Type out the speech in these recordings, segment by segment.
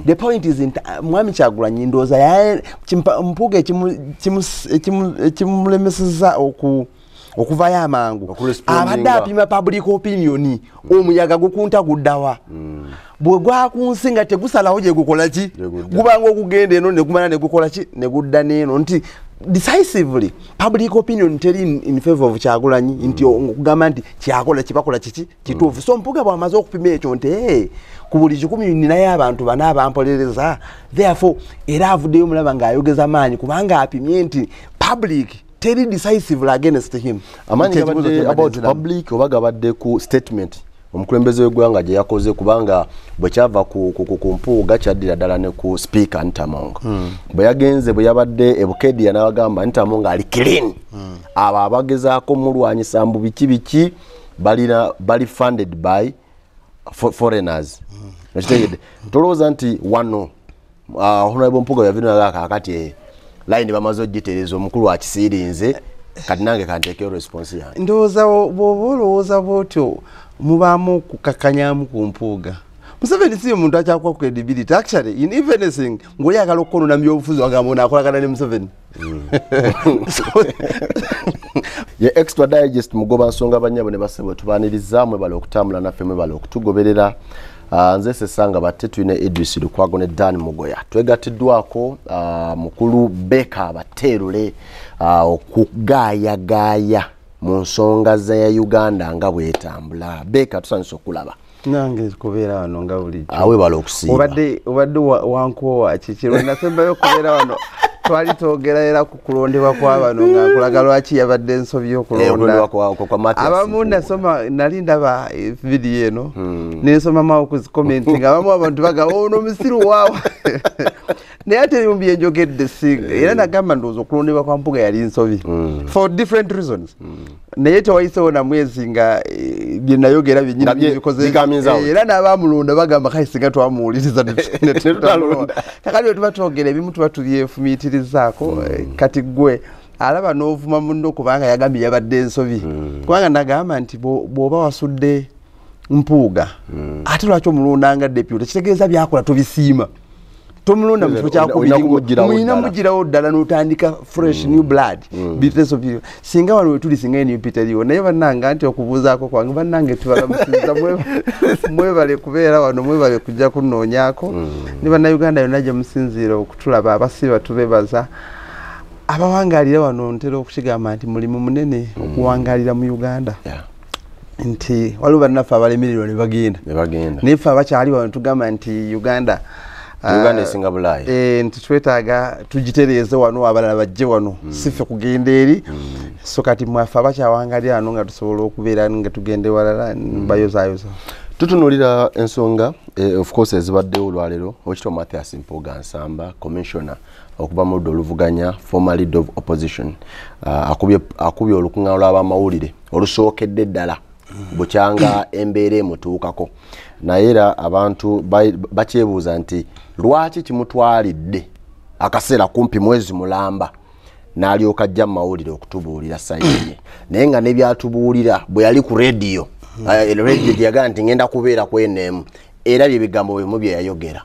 The point is nti Mwami Kyagulanyi ndowooza Mpuuga ekimulemeseza okuvayo amangu, abadde apima public opinion. Omuyaga gukunta guddawa? Bwe gwakunsi nga tegusalawo gye gukola ki, gubanga okugenda eno negumala negukola ki, negudda neeno, nti decisively public opinion teri in favor of Kyagulanyi, nti okugamba nti kyakola kibakola kiki kituufu. So Mpuuga bw'amaze okupima ekyo nti ku buli 100 ninayo abantu bana abampolereza, therefore era avuddeyo mulaba ng'ayogeza maanyi kubanga apimye nti public teri decisively against him. Amaanyi gabadde about public oba gabadde ku statement omukulembeze w'eggwanga gye yakoze? Kubanga bwe kyava ku Mpuuga, kyaddira ddala ne ku Speaker Anita Among. Bwe yagenze, bwe yabadde e Bukedia, n'abagamba Anita Among ali clean, abo abagezaako mulwanyisa mbu biki biki balina bali funded by foreigners. Okitegedde? Tolowooza nti wano Honorable Mpuuga yavinaga kaakati line bamaze ogitereeza, omukulu akisiirinze, kati nange kanteekeyo response yange? Ndowooza bw'oba olowooza bwotyo, mubaamu okukakanyamu ku Mpuuga. Museveni si omuntu akyakuwa credibility. Actually, in if anything, ng'oyagala okukonona mu byobufuzi, wagamba ono akolagana ne Museveni. Ye Extra Digest, mugoba nsonga. Banyabo ne basebo, tubaaniriza, mwebale okutambula naffe, mwebale okutugoberera. Nze Sesanga Batte, tulina Idris Lukwago ne Dan Mugoya. Twegattiddwako mukulu Beka Bateerule okugaayagaaya mu nsonga za Uganda nga bwetambula. Beka, tusanyusa okulaba. Nange kubeera wano nga bulijjo. Awebala okusiiba. Obadde wankoowa kiki? Lwe nasembayo okubeera wano twali twogera era ku kulondebwa kwa bano, nga nkulaga lwaki yabadde ensobi y'okulonda abamu. Nasoma, nali ndaba vidiyo eno, nensomamawo ku comment nga abamu abantu bagamba ono musiru waawa, naye ate ebimu byenjogedde singa era nagamba ndowooza okulondebwa kwa Mpuuga yali nsobi for different reasons, naye tewayisewo na mwezi nga bye nayogera byennyini bikoze, era n'abamulonda bagamba kale singa twamuwuliriza netutalonda. Kakati bwe tuba twogera ebimu tuba tubyefumiitirizaako. Kati gwe alaba n'ovuma munno kubanga yagambye yabadde ensobi, kubanga nagamba nti bw'oba wasudde Mpuuga, ate lwaki omulondanga deputy? Kitegeeza byakola tobisiima, tomulonda mu kifo kyakubiri, mulina mugirawo ddala n'otandika fresh new blood. Biteeso byo singa wano wetuli singa NUP teriwo. Naye bannange, nti okubuuzaako kwange, bannange tubalamusiza, mwebale kubeera wano, mwebale kujja kunoonyaako ne Bannayuganda yonna gye musinziira okutulaba. Abasiiba tubebaza, abawangaalira wano. Ntera okukigamba nti mulimu munene okuwangaalira mu Uganda, nti waliwo bannaffe abalemererwa ne bagenda, naye ffe abakyali wano tugamba nti Uganda Uganda esinga Bulaaya. Nti twetaaga tugitereeze wano, abalala bajje wano, si ffe kugenda eri. So kati mwaffe abakyawangalira wano nga tusobola okubeera nga tugenda ewalala, bayozaayoza. Tutunuulira ensonga of course ezibaddewo olwaleero. Owekitiibwa Mathias Mpuuga Nsamba, commissioner okuva mu ludda oluvuganya, former leader of opposition, akubye olukuŋŋaana lw'abamawulire olusookedde ddala bukyanga embeera emutuukako, naye era abantu bakyebuuza nti lwaki kimutwalidde akaseera kumpi mwezi mulamba n'alyoka ajja mu mawulire okutubuulira side ye, naye nga nebyatubuulira bwe yali ku rediyo, rediyo gye yagamba nti ngenda kubeera kweneemu, era bye bigambo bimu bye yayogera.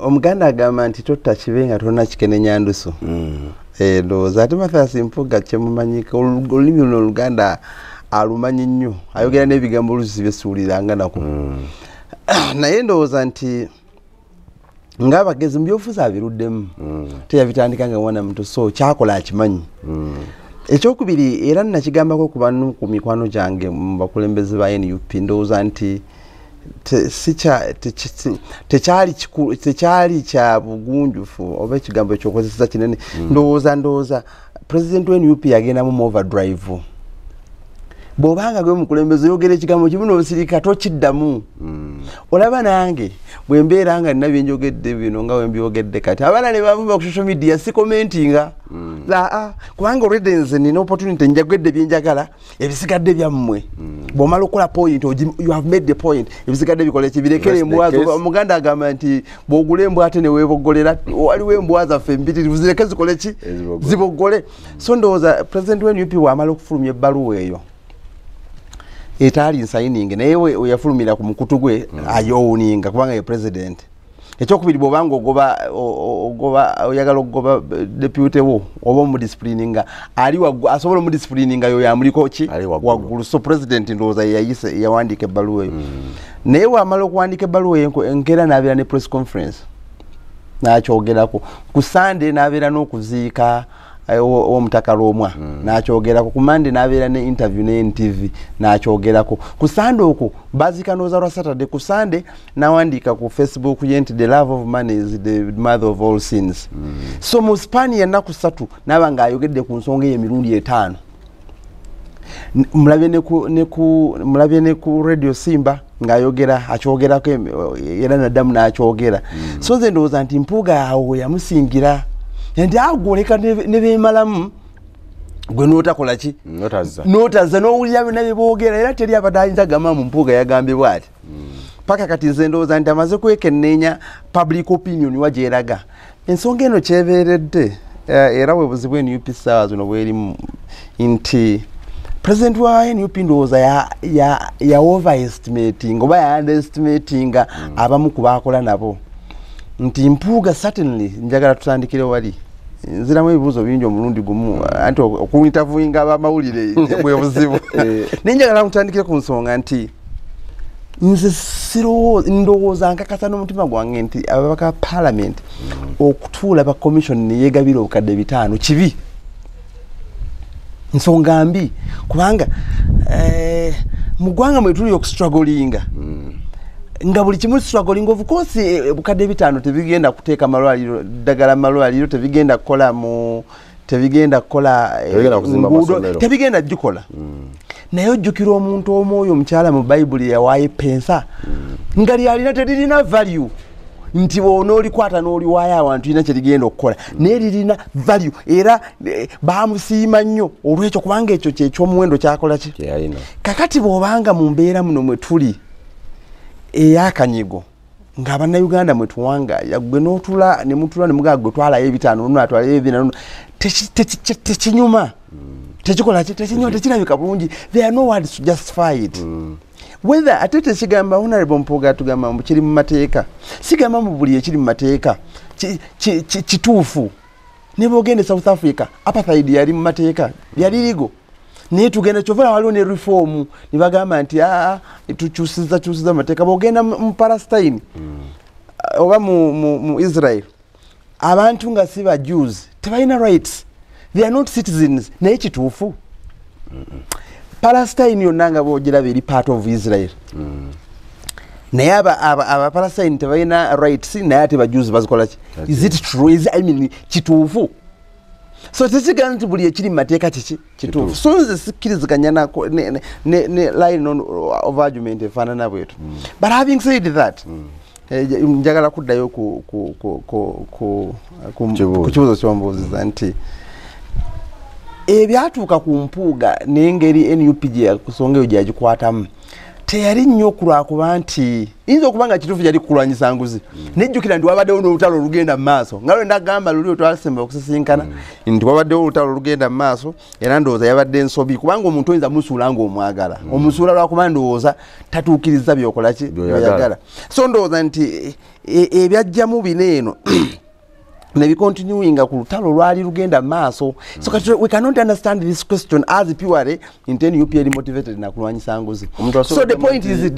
Omuganda agamba nti totta kibe nga tolina kikenenya ndusu. Ndowooza ate Mathias Mpuuga kyemumanyika, olulimi luno Oluganda alumanyi nnyo, ayogera n'ebigambo oluusi byesuuliranga nako. Naye ndowooza nti ng'abagezi mu byobufuzi abiruddemu, teyabitandika nga mwana muto, so kyakola akimanyi. Ekyokubiri, era nakigambako ku bantu ku mikwano gyange mu bakulembeze ba NUP, ndowooza nti tekyali kya bugunjufu oba ekigambo ekyokozesa kinene. Ndowooza president wa NUP yagendamu mu overdrive. Bw'obanga gwe mukulembeze, oyogera ekigambo kimu n'osirika, tokiddamu. Olaba nange bwe mbeera nga nina byenjogedde bino nga bwe kati abaana ne bavuma ku social media, si commentinga aa, kubanga already nze nina opportunity, njagedde byenjagala, ebisigadde byammwe. Bw'omala okukola point, you have made the point, ebisigadde bikole ki? Birekere embwa. Omuganda agamba nti bw'ogula embwa ate ne weeboggolera. Waliwo embwa zaffe empitirivu, zireke zikole ki? Ziboggole. So ndowooza president wa NUP bw'amala okufulumya ebbaluwa eyo etaali nsayininge, naye we yafulumira ku mukutu gwe, ayowuninga kubanga ye president. Ekyokubiri, bw'obanga ogoba oyagala okugoba deputy wo oba omudisciplininga, ali waggulu asobola omudisciplininga yoyo amuliko ki? Waggulu. So president ndowooza yeyayise yawandiika ebbaluwa eyo. Naye wamala okuwandiika ebbaluwa eyo, enkeera n'abeera ne press conference n'akyogerako. Ku Sande n'abeera n'okuziika ow'omutaka Lwomwa, n'akyogerako. Ku Mande n'abeera ne interview ne NTV n'akyogerako. Ku Sande okwo baziika ndowooza lwa Saturday. Ku Sande n'awandiika ku Facebook ye nti "The love of money is the mother of all sins." So mu span y'ennaku 3 n'aba ng'ayogedde ku nsonga eyo emirundi 5. Mulabye ne ku Radio Simba ng'ayogera, akyogerako era naddamu n'akyogera. So nze ndowooza nti Mpuuga awo we yamusingira nti agoleka ne beemalamu, gwe n'otakola ki? N'otazza n'owulira byonna bye boogera, era teri abadde ayinza gamba mu Mpuuga yagambye bw'ati. Paka kati nze ndowooza nti amaze kwekenneenya public opinion wa gyeraga ensonga eno kyebeeredde. Era bwe buzibu NUP ssaawa zino bwerimu, nti president wa NUP ndowooza ya overestimating oba ya underestimatinga abamu ku baakola nabo, nti Mpuuga certainly. Njagala tutandikire wali, nziramu ebibuuzo bingi omulundi gumu, anti okuinterviewinga abamawulire bwe buzibu. Naye njagala mutandikire ku nsonga nti nze ndowooza nkakasa n'omutima gwange nti ababaka ba parliament okutuula ba commission neyegabira 5,000 kibi, nsonga mbi, kubanga mu ggwanga mwe tuli okustrugglinga nga buli kimu struggling. Of course 5,000 tebigenda kuteeka malwaliro ddagala malwaliro, tebigenda kukola mu, tebigenda kukola nguudo, tebigenda gikola. Naye ojjukira omuntu omu oyo omukyala mu Bayibuli yawaayo epensa nga lyalina teririna value, nti bw'onoolikwata n'oliwaayo awantu lina kyerigenda okukola, naye lirina value, era bamusiima nnyo olwekyo, kubanga ekyo kyekyomuwendo kyakola ki. Kakati bw'obanga mu mbeera muno mwe tuli ey'akanyigo nga bannayuganda mwe tuwangaaya, gwe n'otula ne mutula ne mugaa gwe twalayo 5, luno atwalayo 2, tekinyuma, tekikola ki, tekinyuma, tekirabika bulungi. There are no words to justify it. Whether ate tekigamba Honorable Mpuuga tugamba mbu kiri mu mateeka, sigamba mu buli ekiri mu mateeka kituufu. Ne bw'ogenda e South Africa, apartheid yali mu mateeka, yali legal, naye tugenda kyova waliwo ne reform ne bagamba nti aa tukyusiza kyusiza amateeka. Bw'ogenda mu Palestine oba mu Israel, abantu nga si ba Jews tebalina rights, they are not citizens, naye kituufu. Palestine yonna nga bw'ogiraba eri part of Israel, naye aba Palestine tebalina rights, naye ate ba Jews bazikola ki? Is it true? Is, I mean, kituufu? So tekigaana nti buli ekiri mu mateeka kiki kituufu. So nze sikkiriziganya nako ne line of argument efaanana bwetu. But having said that, njagala kuddayo ku kibuuzo kyombuuziza nti ebyatuuka ku Mpuuga n'engeri NUP gye kusonga eyo gyagikwatamu teyali nnyo kulwakuba nti yinza okuba nga kituufu yali kulwanyisa nguzi. Nejjukira nti wabaddewo n'olutalo olugenda mu maaso, nga lwe ndagamba luli otwasemba okusisinkana nti wabaddewo olutalo olugenda mu maaso, era ndowooza yabadde ensobi, kubanga omuntu oyinza musuula ng'omwagala, omusuula lwakuba ndowooza tatuukiriza byokola ki byoyagala. So ndowooza nti ebyajjamu bino eno ne bicontinuinga ku lutalo lwali lugenda maaso. So kati we cannot understand this question as purely nti NUP eri motivated na kulwanyisa nguzi. So the point is,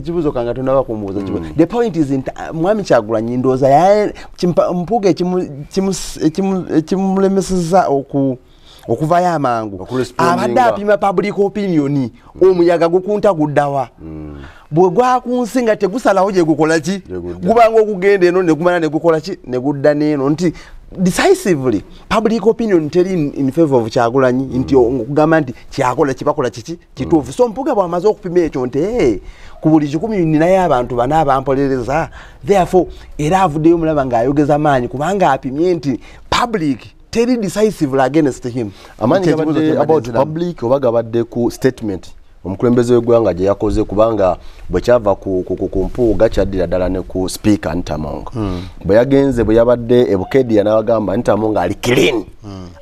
kibuzo kanga tonaba kumbuuza, the point is nti Mwami Kyagulanyi ndowooza Mpuuga ekimulemeseza okuvayo amangu abadde apima public opinion, omuyaga gukunta guddawa, bwe gwakunsi nga tegusalawo gye gukola ki, gubanga okugenda eno ne gumala ne gukola ki ne gudda n'eno, nti decisively public opinion teri in favor of Kyagulanyi, nti okugamba nti kyakola kibakola kiki kituufu. So Mpuuga bw'amaze okupima ekyo nti ku buli 1,000 ninayo abantu bana abampolereza, therefore era avuddeyo mulaba ng'ayogeza maanyi kubanga apimye nti public teri decisively against him. Amaanyi gabadde about public oba gabadde ku statement omukulembeze w'eggwanga gye yakoze, kubanga bwe kyava ku Mpuuga kyaddira ddala ne ku Speaker Anita Among. Bwe yagenze bwe yabadde e Bukedia n'abagamba Anita Among ali clean,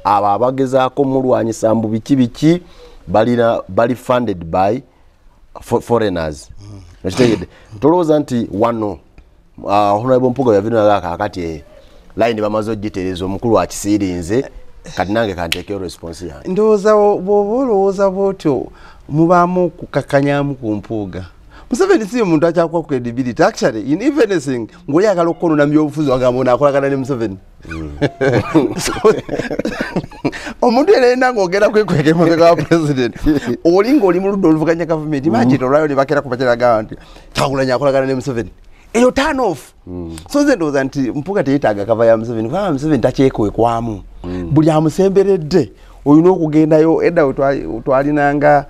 abo abagezaako mulwanyisa mbu biki biki bali funded by foreigners. Okitegedde? Tolowooza nti wano Honorable Mpuuga yavino kakati line bamaze ogitereeza omukulu akisiirinze kati nange kanteekeyo response yange. Ndowooza bw'oba olowooza bw'otyo mubaamu okukakanyamu ku Mpuuga. Museveni si omuntu akyakuwa credibility. Actually, in if anything, ng'oyagala okukonona mu byobufuzi wagamba ono akolagana ne Museveni. Omuntu yenna ng'ogenda kwekweka emabega wa president, oli ng'oli mu ludda oluvuganya gavumenti, imagine olwayo ne bakera ku makya gagamba nti Kyagulanyi akolagana ne Museveni. Eyo turn off. So nze ndowooza nti Mpuuga teyeetaaga cover ya Museveni kubanga Museveni takyekwekwamu. Buli amusemberedde olina okugendayo. Edda we twalinanga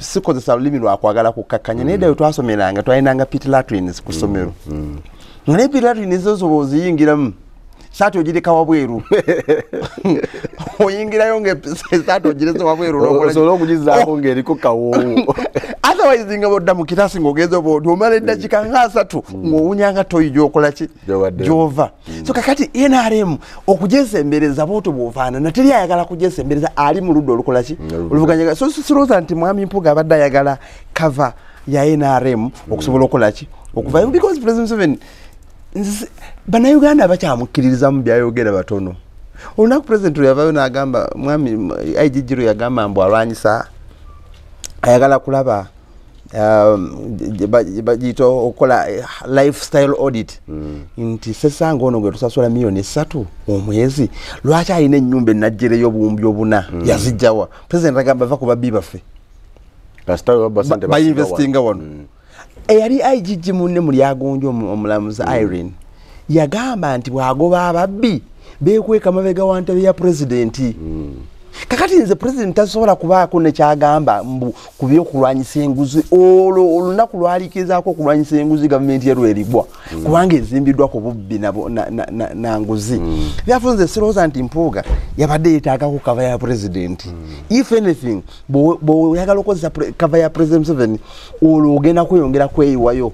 sikozesa lulimi lwakwagala kukkakkanya, naye edda we twasomeranga twalinanga pit latrines ku ssomero, nga naye pit latrines ezo bw'oziyingiramu saati ogireka wabweru, oyingirayo nga esaati ogirese wabweru osobola okugizaako ng'eriko kawoowo. Otherwise nga bodda mu kirasi ng'ogenza oba oti omala eddakiika nga 30 ng'owunya nga toyi gy'okola ki gy'ova. So kakati NRM okugyesembereza bw'otyo bw'ofaanana teri ayagala kugyesembereza ali mu ludda olukola ki oluvuganya. So sirowooza nti Mwami Mpuuga abadde ayagala cover ya NRM okusobola okukola ki okuvayo, because President Museveni bannayuganda bakyamukkiririza mu byayogera batono. Olunaku president lwe yavaayo n'agamba mwami IGG lwe yagamba mbu alwanyisa ayagala kulaba bagiyita okukola lifestyle audit, nti sesanga ono gwe tusasula 3 million omwezi lwaki alina ennyumba enajjereyo obuwumbi 4 yazijjawa? President agamba va ku babbi baffe bainvestinga wano. Eyali IGG munne Mulyagonja omulamuzi Irene yagamba nti bw'agoba ababbi beekweka mabega wa ntebe ya pulezidenti. Kakati nze pulezidenti tasobola kubaako nekyagamba mbu ku byokulwanyisa enguzi, olwo olunaku lwalikizaako okulwanyisa enguzi gavumenti ye lwerigwa kubanga ezimbiddwa ku bubbi na nguzi. Therefore nze sirowooza nti Mpuuga yabadde yeetaagako cover ya pulezidenti. If anything, bw'oyagala okukozesa cover ya President Museveni olwo ogenda kweyongera kweyiwayo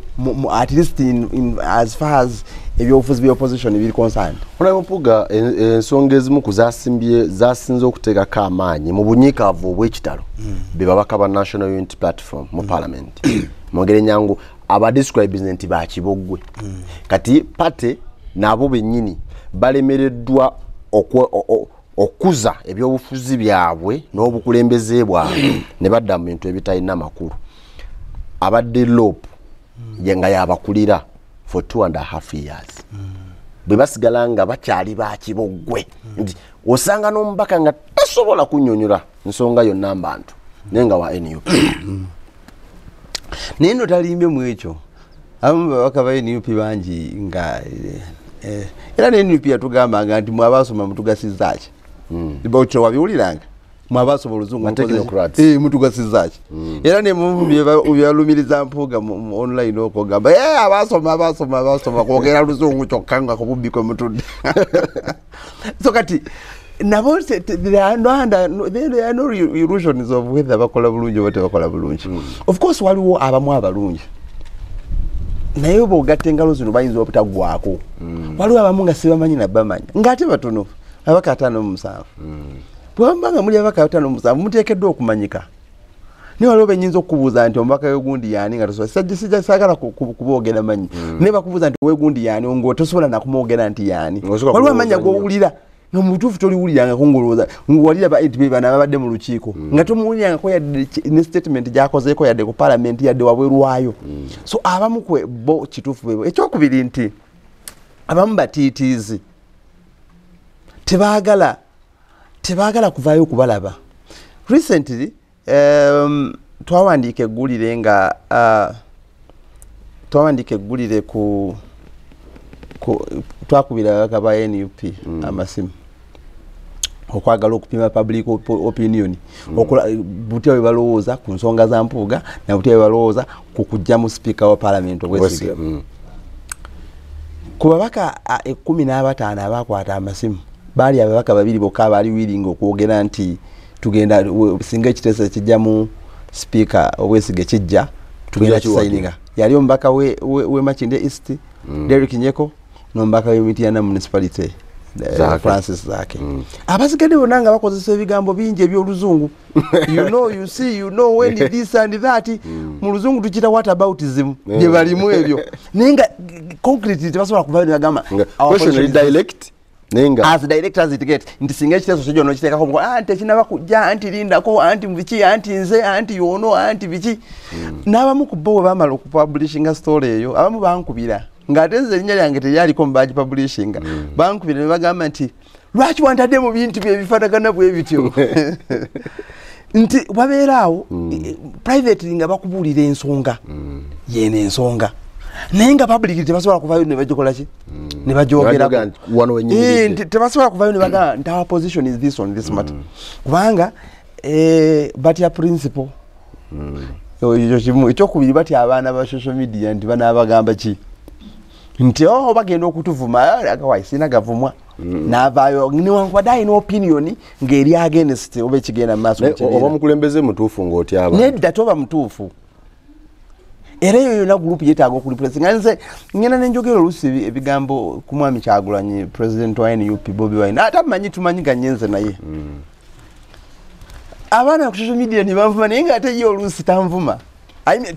at least in as far as ebyobufuzi bya opposition biri concerned. Honorable Mpuuga ensonga ezimu ku zasimbye zasinze okuteekako amaanyi mu bunyiikaavu obw'ekitalo be babaka ba National Unity Platform mu Parliament. Mu ngeri enyangu abadescribes nti bakiboggwe. Kati party nabo bennyini balemereddwa okuza ebyobufuzi byabwe n'obukulembeze bwabwe ne badda mu bintu ebitalina makulu. Abadde LOP nga yabakulira for 2.5 years bwe basigala nga bakyali bakiboggwe nti osanga n'omubaka nga tasobola kunnyonnyola nsonga yonna mbantu naye nga wa NUP. Naye nno talimbye mu ekyo, abamu babaka ba NUP bangi nga era ne NUP yatugambanga nti mwabasoma mutugasiza ki? Botyo wabiwuliranga mwabasoma oluzungu mutugasiza ki? Era ne mu byalumiriza Mpuuga mu online okugamba abasoma abasoma abasoma kwogera luzungu kyokka nga kububbi kwe mutudde. So kati nabo there are no illusions of whether bakola bulungi oba tebakola bulungi. Of course waliwo abamu abalungi, naye bw'ogatta engalo zino bayinza obutaggwako. Waliwo abamu nga sibamanyi nabamanya ng'ate batono, abaka 57. Bwebamba nga muli abaka 57 muteekeddwa okumanyika, naye waliwo benyinza okubuuza nti omubaka wegundi yaani nga tosobola, sijja saagala kuboogera manyi, naye bakubuuza nti wegundi yaani ng'otosobola nakumwogera nti yaani. Waliwo amannya g'owulira nga mu butuufu toliwulirangako ng'olowooza ng'owalira nti be bano ababadde mu lukiiko nga tomuwulirangako yadde ne statement gy'akozeeko yadde ku Palamenti yadde wabweru waayo. So abamu kwe bo kituufu bwebo. Ekyokubiri nti abamu batiitiizi tebaagala kuvaayo kubalaba. Recently twawandiika eggulire nga twawandiika eggulire ku twakubira ababaka ba NUP amasimu okwagala okupima public opinion butya bwe balowooza ku nsonga za Mpuuga na butya bwe balowooza ku kujja mu sipiika wa Palamenti obwesige. Ku babaka 15 abakwata amasimu baali ababaka babiri bokka abaali willing okwogera nti tugenda singa ekiteeso kijjamu sipiika obwesige kijja tugenda kisayininga. Yali omubaka we Makindye East Derrick Nyeko n'omubaka we Mityana Municipality Francis Zaake. Abasigadde bonna nga bakozesa ebigambo bingi eby'oluzungu. You know, you see, you know when this and that. Mu luzungu tukiyita what aboutism. Bye balimu ebyo. Naye nga concrete tebasobola kuvayo ne bagamba question is direct. Nenga as direct as it gets. Nti singa ekiteeso kyo n'okiteekako mu anti ekinaba kujja, anti lindako, anti biki, anti nze, anti yono, anti biki. N'abamu ku bo bwe bamala okupublishinga story eyo, abamu bankubira ng'ate nze erinnya lyange teryaliko mu bagipublishinga. Bankubira ne bagamba nti lwaki wantadde mu bintu bye bifaanagana bwe bityo. Nti wabeera awo privately nga bakubuulira ensonga yeeno ensonga, naye nga public tebasobola kuvayo ne bagikola ki, ne bagyogerako. Tebasobola kuvayo ne bagamba nti our position is this on this matter, kubanga batya principle. Ekyo kimu. Ekyokubiri, batya abaana ba social media nti banaabagamba ki, nti oh bagenda okutuvuma, sina gavumwa n'avaayo newankubadde alina opinion ng'eri against oba ekigenda mu maaso. Oba mukulembeze mutuufu ng'otya abantu? Nedda, toba mutuufu. Era eyo yonna group yeetaaga okureplace. Nga nze ngenda nenjogera oluusi ebigambo ku mwami Kyagulanyi, president wa NUP, Bobi Wine, ate amanyi tumanyiganye nze naye. Abaana ku social media ne banvuma, naye ng'ate ye oluusi tanvuma.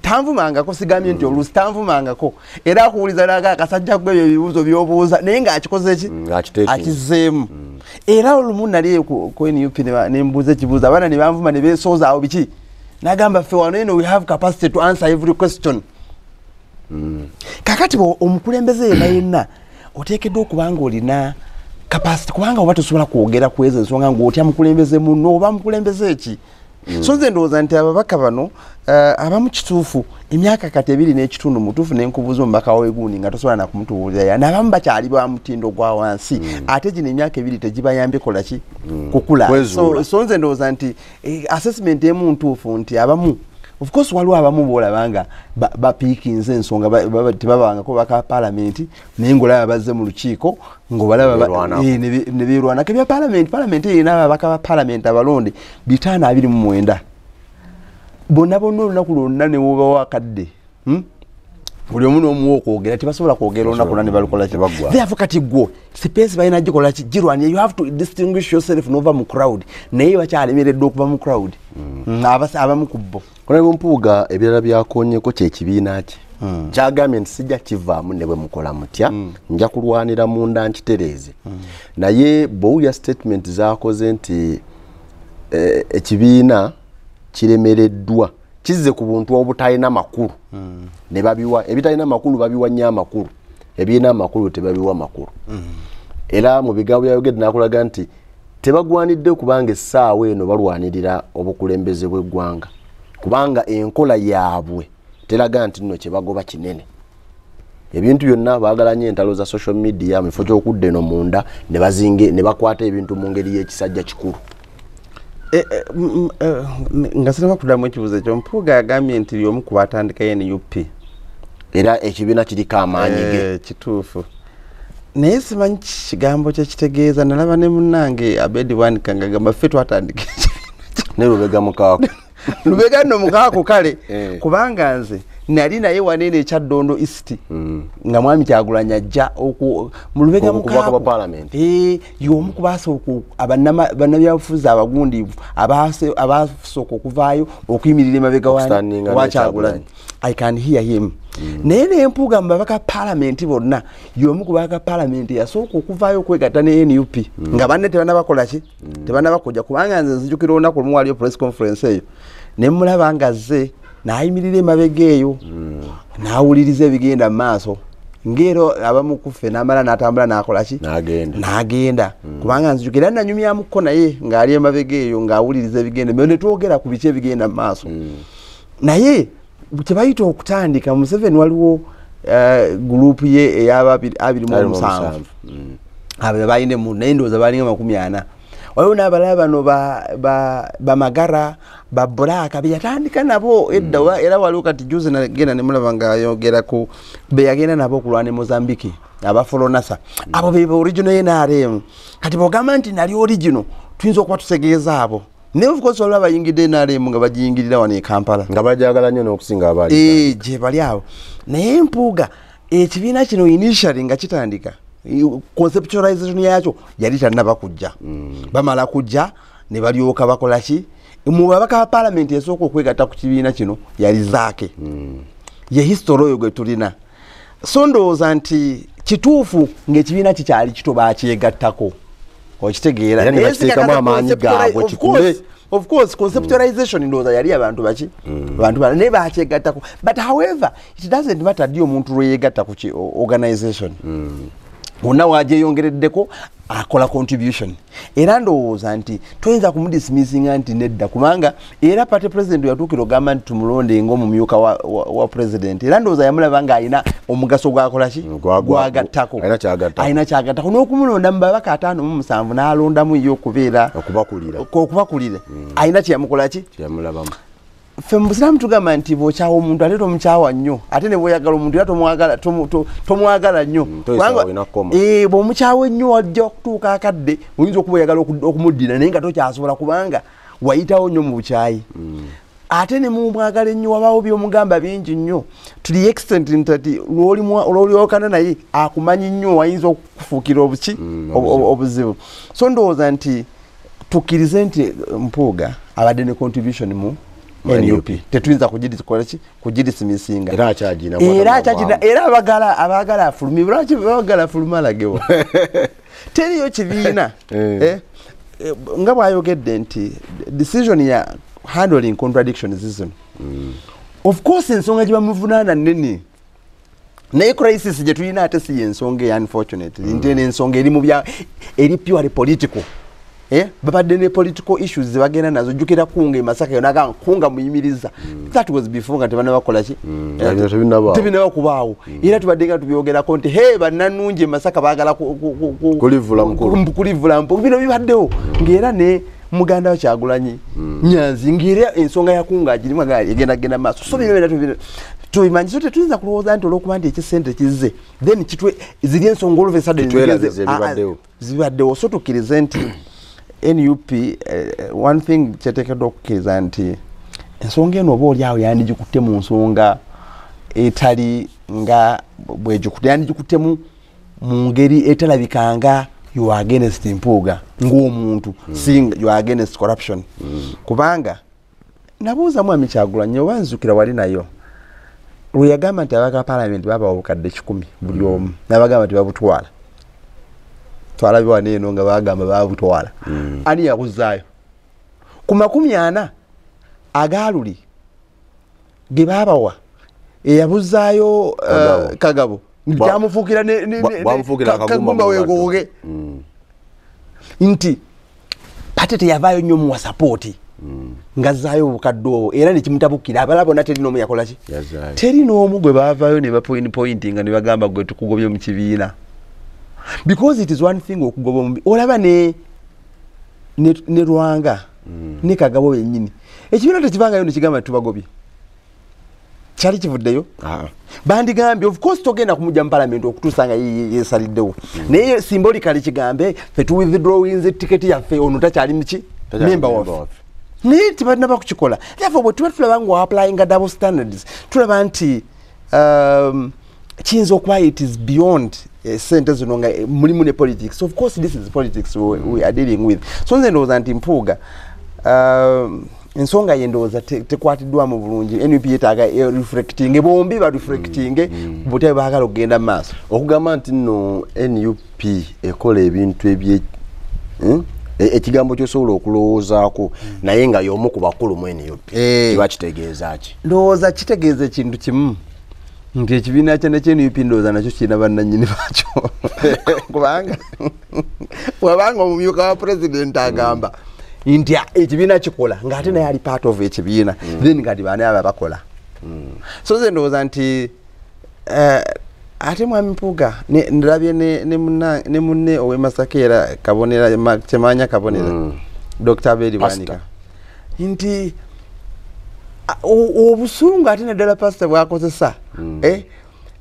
Tanvumangako, sigambye nti oluusi tanvumangako, era akuwuliza naga akasajja gwe ebyo ebibuuzo by'obuuza, naye ng'akikoze ki, akizzeemu. Era olumu nali ku NUP ne mbuuza ekibuuzo, abaana ne banvuma ne beesooza awo biki, nagamba ffe wano eno we have capacity to answer every question. Kakati omukulembeze yenna yenna oteekeddwa okuba nga olina capacity, kubanga oba tosobola kwogera ku ezo ensonga ng'otya mukulembeze munno oba mukulembeze ki. So nze ndowooza nti ababaka bano abamu kituufu emyaka kati 2.5 mutuufu nenkubuuza omubaka wegundi nga tosobola nakumutubuulira, n'abamu bakyali ba mutindo gwa wansi, ate gino emyaka 2 tegibayambye kola ki, kukula. So nze ndowooza nti assessment emu ntuufu nti abamu, of course waliwo abamu boolaba nga bapiikinze ensonga, tebabangako baka paalamenti, naye ng'olaba bazze mu lukiiko ng'obalaba ne beerwanako. Ebya paalamenti, paalamenti erina ababaka ba paalamenti abalonde 529 bonna bonna olunaku lwonna ne wobawo akadde, buli omu n'omuwa okwogera, tebasobola kwogera olunaku lwonna ne balukola ki. Therefore kati gwo space balina gikola ki, girwanye. You have to distinguish yourself n'ova mu crowd, naye bakyalemereddwa okuva mu crowd abamu ku bo. Honorable Mpuuga ebirala byakonyeko kyekibiina kye kyagambye nti sijja kivaamu ne bwe mukola mutya, nja kulwanira munda nkitereeze. Naye bw'owulira statement zaakoze nti ekibiina kiremereddwa, kizze ku buntu obutalina makulu, ne babiwa ebitalina makulu, babiwa nnyo amakulu, ebirina amakulu tebabiwa makulu. Era mu bigambo byayogedde n'akulaga nti tebagwanidde kubanga essaawa eno balwanirira obukulembeze bw'eggwanga, kubanga enkola yaabwe teraga nti nno kyebagoba kinene. Ebintu byonna baagala nnyo entalo za social media mu kifo ky'okudda eno munda ne bazinge ne bakwata ebintu mu ngeri y'ekisajja kikulu. Nga sinaba kuddamu ekibuuzo ekyo, Mpuuga yagambye nti y'omu ku baatandikayo NUP, era ekibiina kiriko amaanyi ge. Kituufu, naye simanyi kigambo kye kitegeeza. Nalaba ne munnange Abedi Bwanika ng'agamba ffe twatandika ekibiina ne Lubega Mukaako. Lubega nno Mukaako kale, kubanga nze nali naye wanene ekya Ddondo East nga mwami Kyagulanyi ajja mu Lubega Mukaako y'omu ku baasooka bannabyabufuzi abagundiivu abasooka okuvaayo okuyimirira emabega wa Kyagulanyi. I can hear him. Naye ne Mpuuga mu babaka paalamenti bonna y'omu ku babaka paalamenti yasooka okuvaayo okwegatta ne NUP nga banne tebannabakola ki, tebannabakojja. Kubanga nze nzijukira olunaku olumu waliyo press conference eyo ne mulaba nga azze n'ayimirira emabega eyo n'awuliriza ebigenda mu maaso, ng'era abamu ku ffe n'amala n'atambula n'akola ki, n'agenda. Kubanga nzijukira era nanyumyamukko naye ng'ali emabega eyo ng'awuliriza ebigenda, ne twogera ku biki ebigenda mu maaso. Naye kye bayita okutandika, Museveni waliwo gurupu ye ey'aba 27 abo balina mu, naye ndowooza balinga 40. Waliwo n'abalala bano bamagara ba Black beyatandika nabo edda, era waliwo kati juzi nagenda ne mulaba ng'ayogera ku be yagenda nabo okulwana e Mozambique, aba Foronasa, abo be original NRM. Kati bw'ogamba nti nali original, tuyinza okuba tutegeeza abo. Naye of course waliwo abayingidde NRM nga bagiyingirira wano e Kampala nga bajagala nnyo n'okusinga abaali gye bali abo. Naye Mpuuga ekibiina kino initially nga kitandika Conceptualization yakyo yali tannaba kujja. Bamala kujja ne balyoka bakola ki? Mu babaka ba parliament esooka okwegatta ku kibiina kino yali Zaake. Ye history oyo gwe tulina. So ndowooza nti kituufu ng'ekibiina kikyali kito bakyegattako. Okitegeera. Era ne bakiteekamu amaanyi gaabwe kikule. Of course, conceptualization ndowooza yali abantu baki? Abantu bala naye bakyegattako. But however, it doesn't matter ddi omuntu lwe yeegatta ku organization. Wonna wagyeyongereddeko akola contribution. Era ndowooza nti toyinza kumudismissinga nti nedda, kubanga era party president yatuukira ogamba nti tumulonde ng'omumyuka wa president. Era ndowooza yamulaba ng'alina omugaso gwakola ki? Gwagattako. Alina kyagattako. N'okumulonda mu babaka 57 n'alondamu ye okubeera okubakulira. Alina kye yamukola ki? Kyeyamulabamu. Ffe mu Busiraamu tugamba nti bw'okyawa omuntu ate tomukyawa nnyo, ate ne bw'oyagala omuntu era tomwagala nnyo. Kubanga bw'omukyawa ennyo wajja okutuuka akadde oyinza okuba oyagala okumuddira naye nga tokyasobola kubanga wayitawo nnyo mu bukyayi. Ate ne mumwagala ennyo wabaawo by'omugamba bingi nnyo to the extent nti lw'olyokana naye akumanyi nnyo wayinza okufuukira obuki obuzibu. So ndowooza nti tukkirize nti Mpuuga abadde ne contribution mu NUP. Tetuyinza kugidismissinga. Era akyagina. Era akyagina. Era abagala afulumi. Lwaki bagala afulumi alagewa? Teriyo kibiina. Nga bw'ayogedde nti decision ya handling contradictions zino. Of course ensonga gye bamuvunaana nnene. Naye crisis gye tulina ate si y'ensonga eyo unfortunately. Nti eno ensonga eri mu bya eri purely political. Babadde ne political issues zebagenda nazo. Jjukira Kunga e Masaka yonna agamba Kunga muyimiriza. That was before nga tebannabakola ki? Tebinnaba kubaawo. Era tubadde nga tubyogerako nti hey bannannungi e Masaka baagala kulivula mukulu. Bino bibaddewo ng'era ne muganda wa Kyagulanyi Nyanzi ng'era ensonga ya Kunga agirimu egenda genda maaso. So bino byonna tubimanyi. So tetuyinza kulowooza nti olw'okuba nti ekisente kizze then kitwe ziri ensonga all of a sudden zibaddewo. So tukkirize nti NUP one thing kyeteekeddwa okukkiriza nti ensonga eno oba oli awo yandigikutte mu nsonga etali nga bwegikutte, yandigikuttemu mu ngeri etalabikanga you are against Mpuuga ng'omuntu, si you are against corruption. Kubanga nabuuza Mwami Kyagulanyi oba nzukira wali nayo lwe yagamba nti ababaka ba parliament babawa obukadde 1,000 buli omu, n'abagamba nti babutwala. Twalabye wano eno nga bagamba babutwala. Ani yabuzzaayo? Ku 40 agaaluli ge baabawa eyabuzzaayo Kagabo. Kyamufuukira kagumba weegooge. Nti ate teyavaayo nnyo muwa sapooti ng'azzaayo obukadde obwo era ne kimutabukira. Abalala bonna teri n'omu yakola ki? Teri n'omu gwe baavaayo ne bapointinga ne bagamba gwe tukugobye mu kibiina. Because it is one thing okugoba omubi. Olaba ne Lwanga ne Kagabo bennyini. Ekibiina tekivangayo ne kigamba tubagobye. Kyali kivuddeyo? Bandigambye of course togenda kumujja mu parliament okutuusa nga yeesaliddewo. Naye symbolically kigambe ffe tu withdrawinze tiketi yaffe ono takyali muki? Member waffe. Naye tebannaba kukikola. Therefore bwe tuba tulaba nga applying double standards, tulaba nti kiyinza okuba it is beyond sente zino nga mulimu ne politics. Of course this is politics we are dealing with. So nze ndowooza nti Mpuuga ensonga ye ndowooza tekwatiddwamu bulungi. NUP yeetaaga reflecting, bombi ba reflecting butya baagala okugenda mu maaso. Okugamba nti nno NUP ekola ebintu ebye ekigambo ky'osobola okulowoozaako naye nga y'omu ku bakulu mu NUP kiba kitegeeza ki? Ndowooza kitegeeza ekintu kimu nti ekibiina kya NUP ndowooza nakyo kirina bannannyini baakyo. Kubanga bw'abanga omumyuka wa president agamba nti ekibiina kikola ng'ate naye ali part of ekibiina, then kati baani abo abakola. So nze ndowooza nti ate Mwami Mpuuga ndabye ne munne ow'e Masaka era Kabonera Kyemanya Kabonera Dr. Abel Bwanika nti obusungu ate naddala pasita bw'akozesa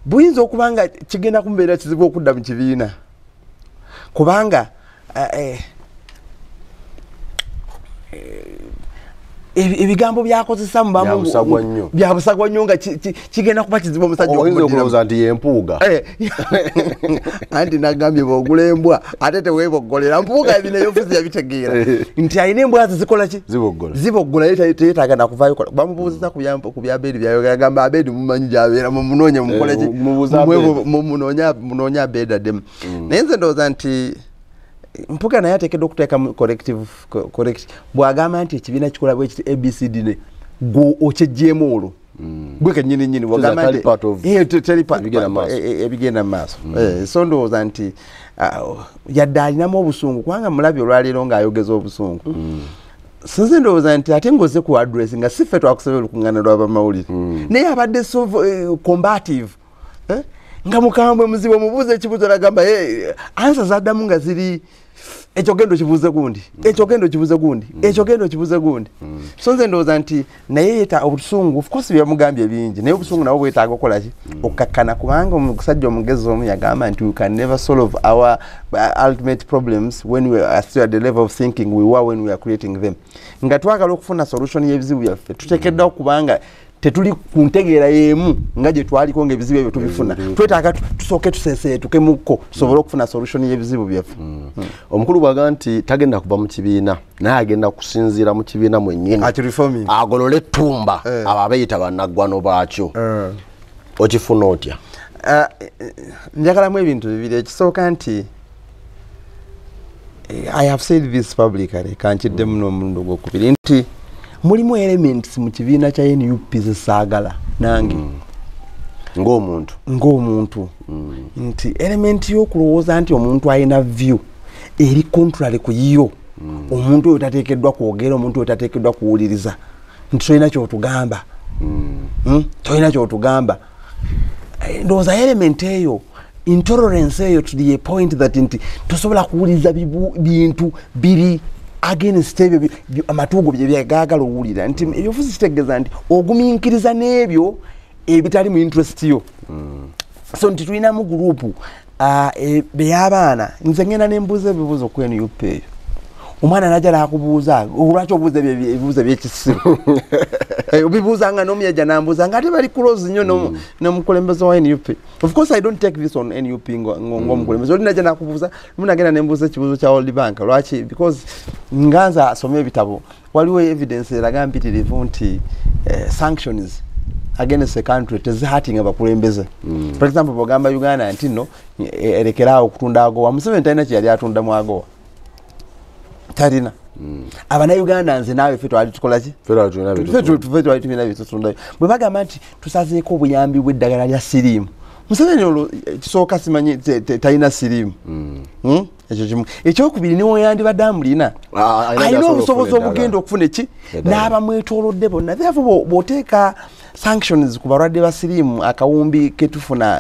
buyinza okuba nga kigenda kumubeera kizibu okudda mu kibiina kubanga Ebigambo byakozesa mu bya busagwa nnyo nga kigenda kuba kizibu omusajja oyinza okulowooza nti ye Mpuuga. Anti nagambye bw'ogula embwa ate teweeboggolera. Mpuuga bino ebyobufuzi yabitegeera nti alina embwa ze zikola ki? Ziboggola. Ye teyeetaaga nakuvaayo. Bamubuuziza ku bya Abedi byayogera, agamba Abedi mumanyi gy'abeera, mumunoonye mukole ki? Munoonye Abedi addemu. Naye nze ndowooza nti Mpuuga naye ateekeddwa okuteekamu corrective correct bw'agamba nti ekibiina kikola bwe kiti ABCD ne gwe okyeggyemu olwo gwe kennyini nnyini bw'ogamba nti teri ebigenda mu maaso. So ndowooza nti yadde alinamu obusungu kubanga mulabye olwaleero ng'ayogeza obusungu. Sinze ndowooza nti ate ng'ozze ku address nga si ffe twakusaba olukuŋŋaana lw'abamawulire naye abadde so combative nga mukambwe muzibu omubuuza ekibuuzo nagamba ansa zaddamu nga ziri ekyo genda okibuuze gundi, ekyo genda okibuuze gundi, ekyo genda okibuuze gundi. So nze ndowooza nti naye yeeta obusungu, of course byamugambye bingi, naye obusungu nabwo bwetaaga okukola ki? Okukakkana, kubanga omusajja omugezi omu yagamba nti we can never solve our ultimate problems when we are still at the level of thinking we were when we are creating them. Nga twagala okufuna solution y'ebizibu byaffe tuteekeddwa okubanga tetuli ku ntegeera y'emu nga gye twaliko ng'ebizibu ebyo tubifuna. Twetaaga tusooke tuseeseetukemukko tusobole okufuna solution y'ebizibu byaffe. Omukulu bw'agamba nti tagenda kuva mu kibiina naye agenda kusinziira mu kibiina mwennyini agolole ettumba abo abeeyita bannaggwano baakyo. Okifuna otya? Njagalamu ebintu bibiri. Ekisooka nti I have said this publicly, kankiddemu n'omulundi ogwokubiri nti mulimu elements mu kibiina kya NUP zesaagala nange ng'omuntu nti element y'okulowooza nti omuntu alina view eri contrary ku yiyo, omuntu oyo tateekeddwa kwogera, omuntu oyo tateekeddwa kuwuliriza nti tolina ky'otugamba, tolina ky'otugamba. Ndowooza element eyo, intolerance eyo to the point that nti tosobola kuwuliriza bintu biri against ebyo amatugo bye byagaagala owulira nti ebyobufuzi kitegeeza nti ogumiikiriza n'ebyo ebitali mu interest yo. So nti tulinamu gurupu bey'abaana. Nze ngenda nembuuza ebibuuzo ku NUP eyo, omwana najja n'akubuuza lwaki obuuza ebibuuzo ebyekisiru obibuuza nga n'omuyajja n'ambuuza nga ate bali close nnyo n'omukulembeze wa NUP. Of course I don't take this on NUP ng'omukulembeze oli najja n'akubuuza. Lumu nagenda nembuuza ekibuuzo kya World Bank lwaki, because nga nze asoma ebitabo waliwo evidence eraga mpitirivu nti sanctions against a country tezihurting abakulembeze. For example bw'ogamba Uganda nti nno erekeraawo okutunda AGOA, Museveni talina kye yali atundamu AGOA, talina. Abannayuganda nze naawe ffe twali tukola ki? Ffe twali tulina bye tutundayo. Bwe bagamba nti tusazeeko obuyambi bw'eddagala lya siriimu, Museveni olwo kisooka simanyi talina siriimu. Ekyo kimu. Ekyokubiri niwe yandibadde amulina alina obusobozi obugenda okufuna eki n'abamwetoolodde bonna. Therefore bw'oteeka sanctions ku balwadde ba siriimu, akawumbi ketufuna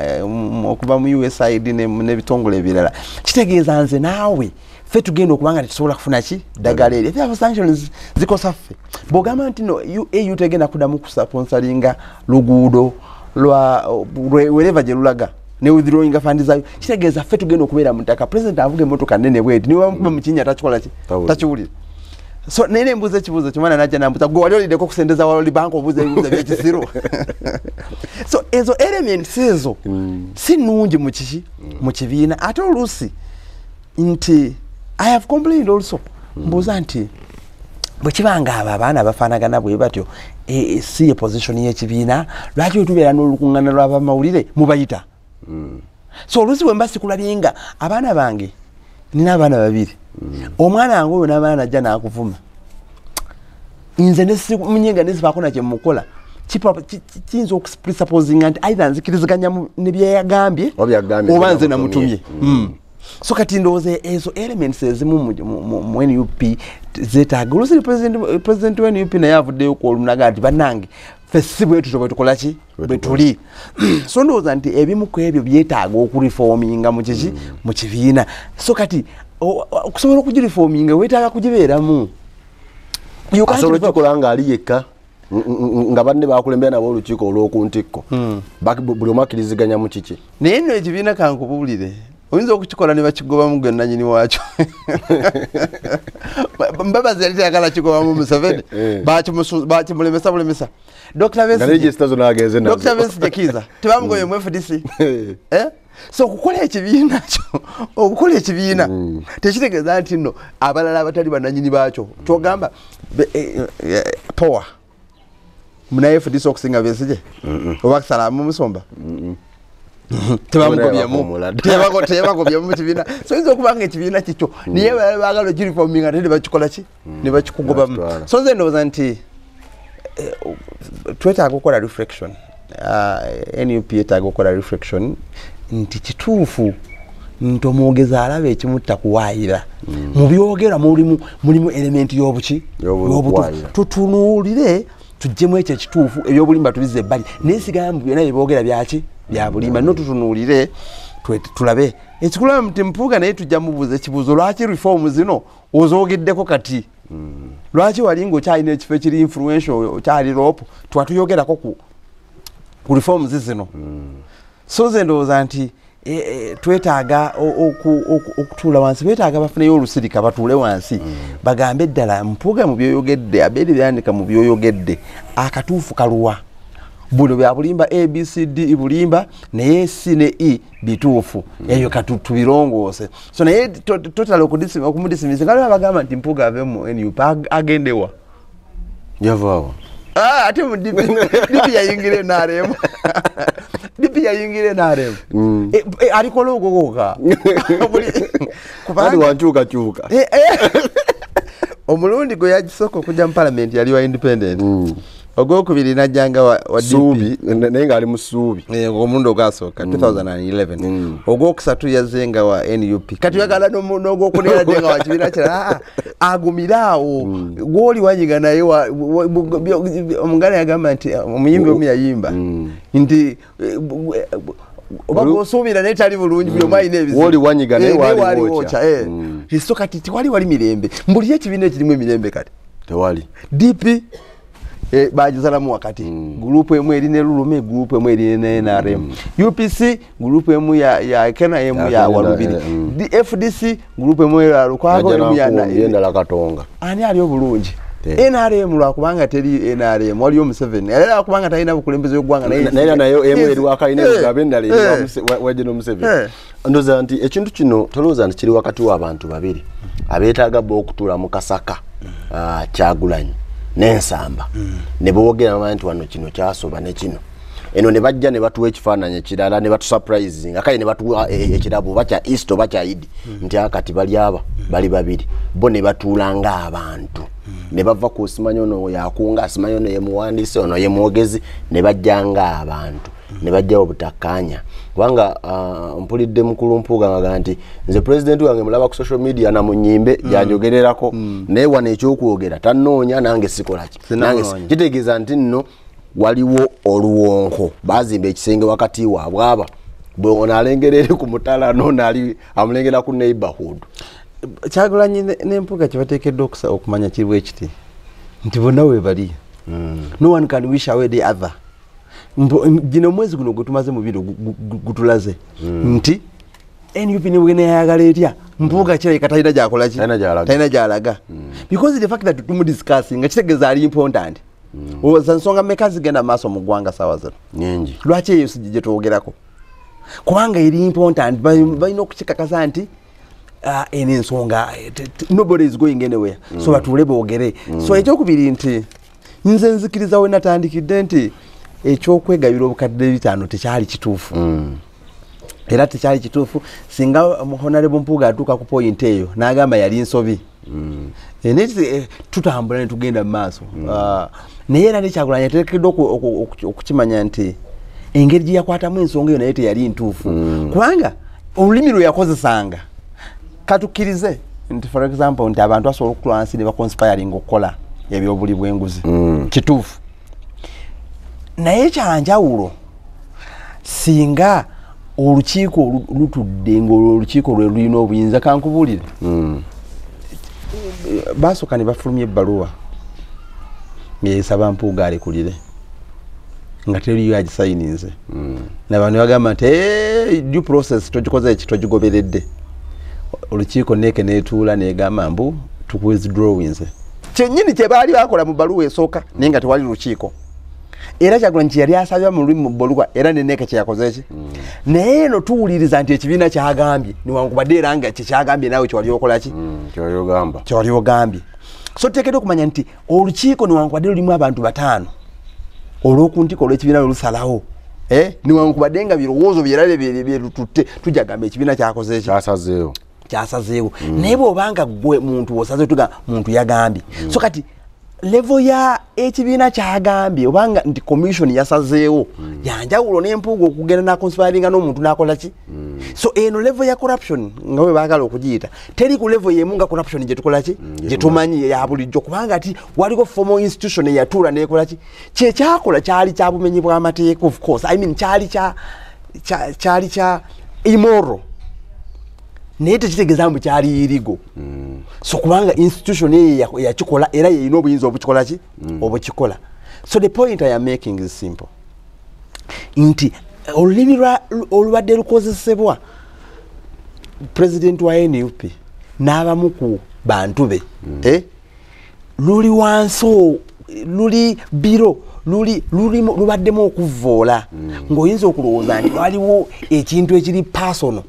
okuva mu USAID n'ebitongole ebirala, kitegeeza nze naawe ffe tugenda okubanga tetusobola kufuna ki ddagala eryo. Therefore sanctions zikosa ffe. Bw'ogamba nti no AU tegenda kuddamu kusponsoringa luguudo lwa wherever gye lulaga ne withdrawing fund zayo, kitegeeza ffe tugenda okubeera mu ttaka. President avuga emmotoka nnene bweti niwe bamukuba mu kinnya takikola ki? Takiwulira. So naye nembuuza ekibuuzo kyomwana najja nambuuza gwe wali oliddeko okusendeza World Bank obuuza ebibuuzo byekisiru. So ezo elements ezo si nnungi mu kiki mu kibiina. Ate oluusi nti I have complained also, mbuuza nti bwe kiba nga abo abaana bafaanagana bwe batyo si ye position y'ekibiina, lwaki bwe tubeera n'olukuŋŋaana lw'abamawulire mubayita? So oluusi bwe mba sikulabye nga abaana bange, nina abaana babiri, omwana wange oyo n'abaana najja n'akuvuma, nze nesimunyenga nesibaako na kye mukola, kiyinza okupresupposinga nti either nzikiriziganya ne byeyagambye oba nze namutumye. So kati ndowooza ezo elements ezimu mu NUP zeetaaga. Oluusi president wa NUP naye avuddeyo ku olunaga nti bannange ffe si bwe tutyo bwe tukola ki bwe tuli. So ndowooza nti ebimu ku ebyo byetaaga okureforminga mu kiki mu kibiina. So kati okusobola okugireforminga weetaaga kugibeeramu. Asobola okukikola ng'ali yekka nga banne bakulembera nabo olukiiko olw'oku ntikko, buli omu akkiriziganya mu kiki. Naye nno ekibiina kankubuulire, Oyinza okukikola ne bakigobamu gwe nannyini waakyo. Mbabazi yali tayagala kigobamu Museveni, bakimulemesa bulemesa. Dr. Besigye Kiiza tebamugoye mu FDC. So okukola ekibiina kyo, okukola ekibiina tekitegeeza nti nno abalala abatali bannannyini baakyo. Kyogamba power muna FDC okusinga Besigye oba Salaamu Musomba tebamugobyemu mu kibiina. So oyinza okuba nga ekibiina kikyo naye abalala baagala ogireforminga ate ne bakikola ki, ne bakikugobamu. So nze ndowooza nti twetaaga okukola reflection. NUP yetaaga okukola reflection nti kituufu nti omwogezi alaba ekimutta kuwaayira. Mu byogera mulimu elementi y'obuki, y'obutuufu. Tutunuulire tuggyemu ekyo ekituufu, ebyobulimba tubizze ebbali. Naye sigala mu byonna bye boogera byaki, bya bulimba. No tutunuulire tulabe ekikulaba nti Mpuuga naye tujja mubuuza ekibuuzo, lwaki reform zino ozoogeddeko kati? Lwaki wali ng'okyalina ekifo ekiri influential, okyali rope, twatuyogerako ku reforms zino? So nze ndowooza nti twetaaga okutuula wansi, beetaaga bafuneyo olusirika batuule wansi bagambe ddala Mpuuga mu byoyogedde, Abedi Byanika mu byoyogedde, akatuufu kaluwa? Buno bya bulimba, A, B, C, D bulimba, naye C ne E bituufu. Ebyo katubirongoose. So naye totally okumudisimiss nga bagamba nti Mpuuga ave mu NUP agendewa. Yavaawo. Ate mu DP, DP yayingira NRM. DP yayingira NRM. Alikola ogogoka. Kubanga wankyukakyuka. Omulundi gwe yagisooka okujja mu parliament yali wa independent. Ogwokubiri najjanga wa DP. Suubi, naye ng'ali mu Suubi. Omulundi ogwasooka 2011. Ogwokusatu yazzenga wa NUP. Kati oyagala n'ogwokuna yajjenga wa kibiina kirala. Agumire awo. Gw'oli wanyiga naye omuganda yagamba nti omuyimbi omu yayimba nti oba gw'osuubira naye tali bulungi, buli omu alina ebizibu. W'oli wanyiga naye wali wokya. So kati tewali wali mirembe. Mbulira ekibiina ekirimu emirembe kati. Tewali. DP bagisalamu wakati. Gurupu emu eri ne Lulume, gurupu emu eri ne NRM. UPC gurupu emu ya Kena, emu ya Walubiri. FDC gurupu emu ya Lukwago, emu ya endala Katonga. Ani ali obulungi? NRM lwakubanga teri NRM waliyo Museveni. Era lwakubanga talina bukulembeze bw'eggwanga naye nayo emu eri wakalina Mugabe, endala eri wa General Museveni. Ndowooza nti ekintu kino tolowooza nti kiri wakati w'abantu babiri abeetaaga bo okutuula mu kasaka, Kyagulanyi n'Ensamba, ne boogera nti wano kino kyasoba ne kino eno, ne bajja ne batuwa ekifaananyi ekirala ne batusurprisinga, kale ne batuwa ekirabo oba kya Easter oba kya Idi, nti akati bali aba bali babiri bo ne batuula ng'abantu, ne bava ku simanyi ono yakunga, simanyi ono ye muwandiisi, ono ye mwogezi, ne bajja ng'abantu ne bajjawo obutakkaanya. Kubanga mpulidde mukulu Mpuuga nga nti nze pulezidenti wange mulaba ku social media na mu nnyimbe gyanjogererako, naye wano ekyokwogera tannoonya nange sikola ki. Kitegeeza nti nno waliwo oluwonko, bazimba ekisenge wakati waabwe aba bwe ono alengera eri ku mutala n'ono ali amulengera ku neighborhood. Kyagulanyi ne Mpuuga kye bateekeddwa okumanya kiri bwe kiti nti bonna we bali. No one can wish away the other. Gino omwezi guno gwe tumaze mu biro gutulaze nti NUP ne bweneyagala etya, Mpuuga kirabika talina gy'akola ki, talina gy'alaga. Because the fact that tumudiscussing kitegeeza ali important. Oza nsonga mmeka zigenda maaso mu ggwanga saawa zino? Nnyingi. Lwaki eyo si gye twogerako? Kubanga eri important, balina okukikakasa nti eno ensonga nobody is going anywhere. So batuule boogere. So ekyokubiri nti nze nzikiriza we natandikidde nti ekyokwegabira obukadde 5 tekyali kituufu. Era tekyali kituufu singa Honorable Mpuuga atuuka ku point eyo n'agamba yali nsobi. Naye tutambula ne tugenda mu maaso. Naye era ne Kyagulanyi ateekeddwa okukimanya nti engeri gye yakwatamu ensonga eyo naye teyali ntuufu. Kubanga olulimi lwe yakozesanga, katukkirize nti for example nti abantu basobola okutula wansi ne baconspiringa okukola ebyobuli bw'enguzi. Kituufu. Naye kyanjawulo singa olukiiko lutudde ng'olukiiko lwe lulina obuyinza. Kankubuulire, basooka ne bafulumya ebbaluwa ng'esaba Mpuuga alekulire. Nga teriyo agisayininze. N'abantu bagamba nti due process togikoze eki togigoberedde. Olukiiko NEC neetuula negamba mbu tukuwithdrawinze. Kyennyini kye baali bakola mu bbaluwa esooka naye nga tewali lukiiko. Era Kyagulanyi kye yali asabye mu lulimi mu bbaluwa era ne NEC kye yakoze eki. Naye eno tuwuliriza nti ekibiina kyagambye newankubadde era nga kye kyagambye naawe kyewali okola ki? Kyewali ogambye. So tuteekeddwa okumanya nti olukiiko newankubadde lulimu abantu 5 olw'okuntiko olw'ekibiina lusalawo. Newankubadde nga birowoozo byerabye byerututte tujja gamba ekibiina kyakoze eki? Kyasazeewo. Kyasazeewo. Naye bw'obanga ggwe muntu osazeewo tuga muntu yagambye. So kati level ya ekibiina kyagambye obanga nti commission yasazeewo yanjawulo n'empuuga okugenda n'akonsiparinga n'omuntu n'akola ki? So eno level ya corruption nga bwe baagala okugiyita teri ku level y'emu nga corruption gye tukola ki? Gye tumanyi ya bulijjo kubanga ati waliko formal institution eyatuula n'ekola ki? Kye kyakola kyali kya bumenyi bw'amateeka of course. I mean kyali kya immoral. Naye tekitegeeza mbu kyali illegal. So kubanga institution eyo yakikola era yeyina obuyinza obukikola ki? Obukikola. So the point I am making is simple. Nti olulimi olubadde lukozesebwa president wa NUP n'abamu ku bantu be luli wansi luli biro luli lubaddemu okuvvoola ng'oyinza okulowooza nti waliwo ekintu ekiri personal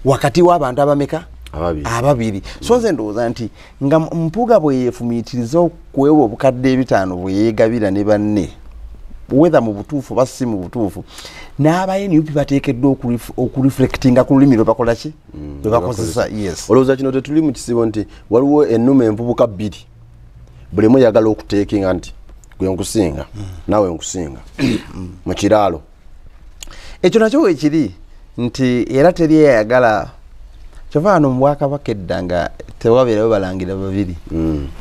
wakati w'abantu abameka ababiri. So nze ndowooza nti nga Mpuuga bwe yeefumiitiriza okuweebwa obukadde 5 bwe yeegabira ne banne whether mu butuufu oba si mu butuufu n'aba NUP bateekeddwa okureflectinga ku lulimi lwe bakola ki? Lwe bakozesa. Yes. Olowooza kino tetuli mu kisibo nti waliwo ennume envubuka 2 buli omu ayagala okuteekinga nti gwe nkusinga naawe nkusinga mu kiraalo. Ekyo nakyo weekiri nti era teri eyagala kyova wano mu bwakabaka edda nga tewabeerayo balangira babiri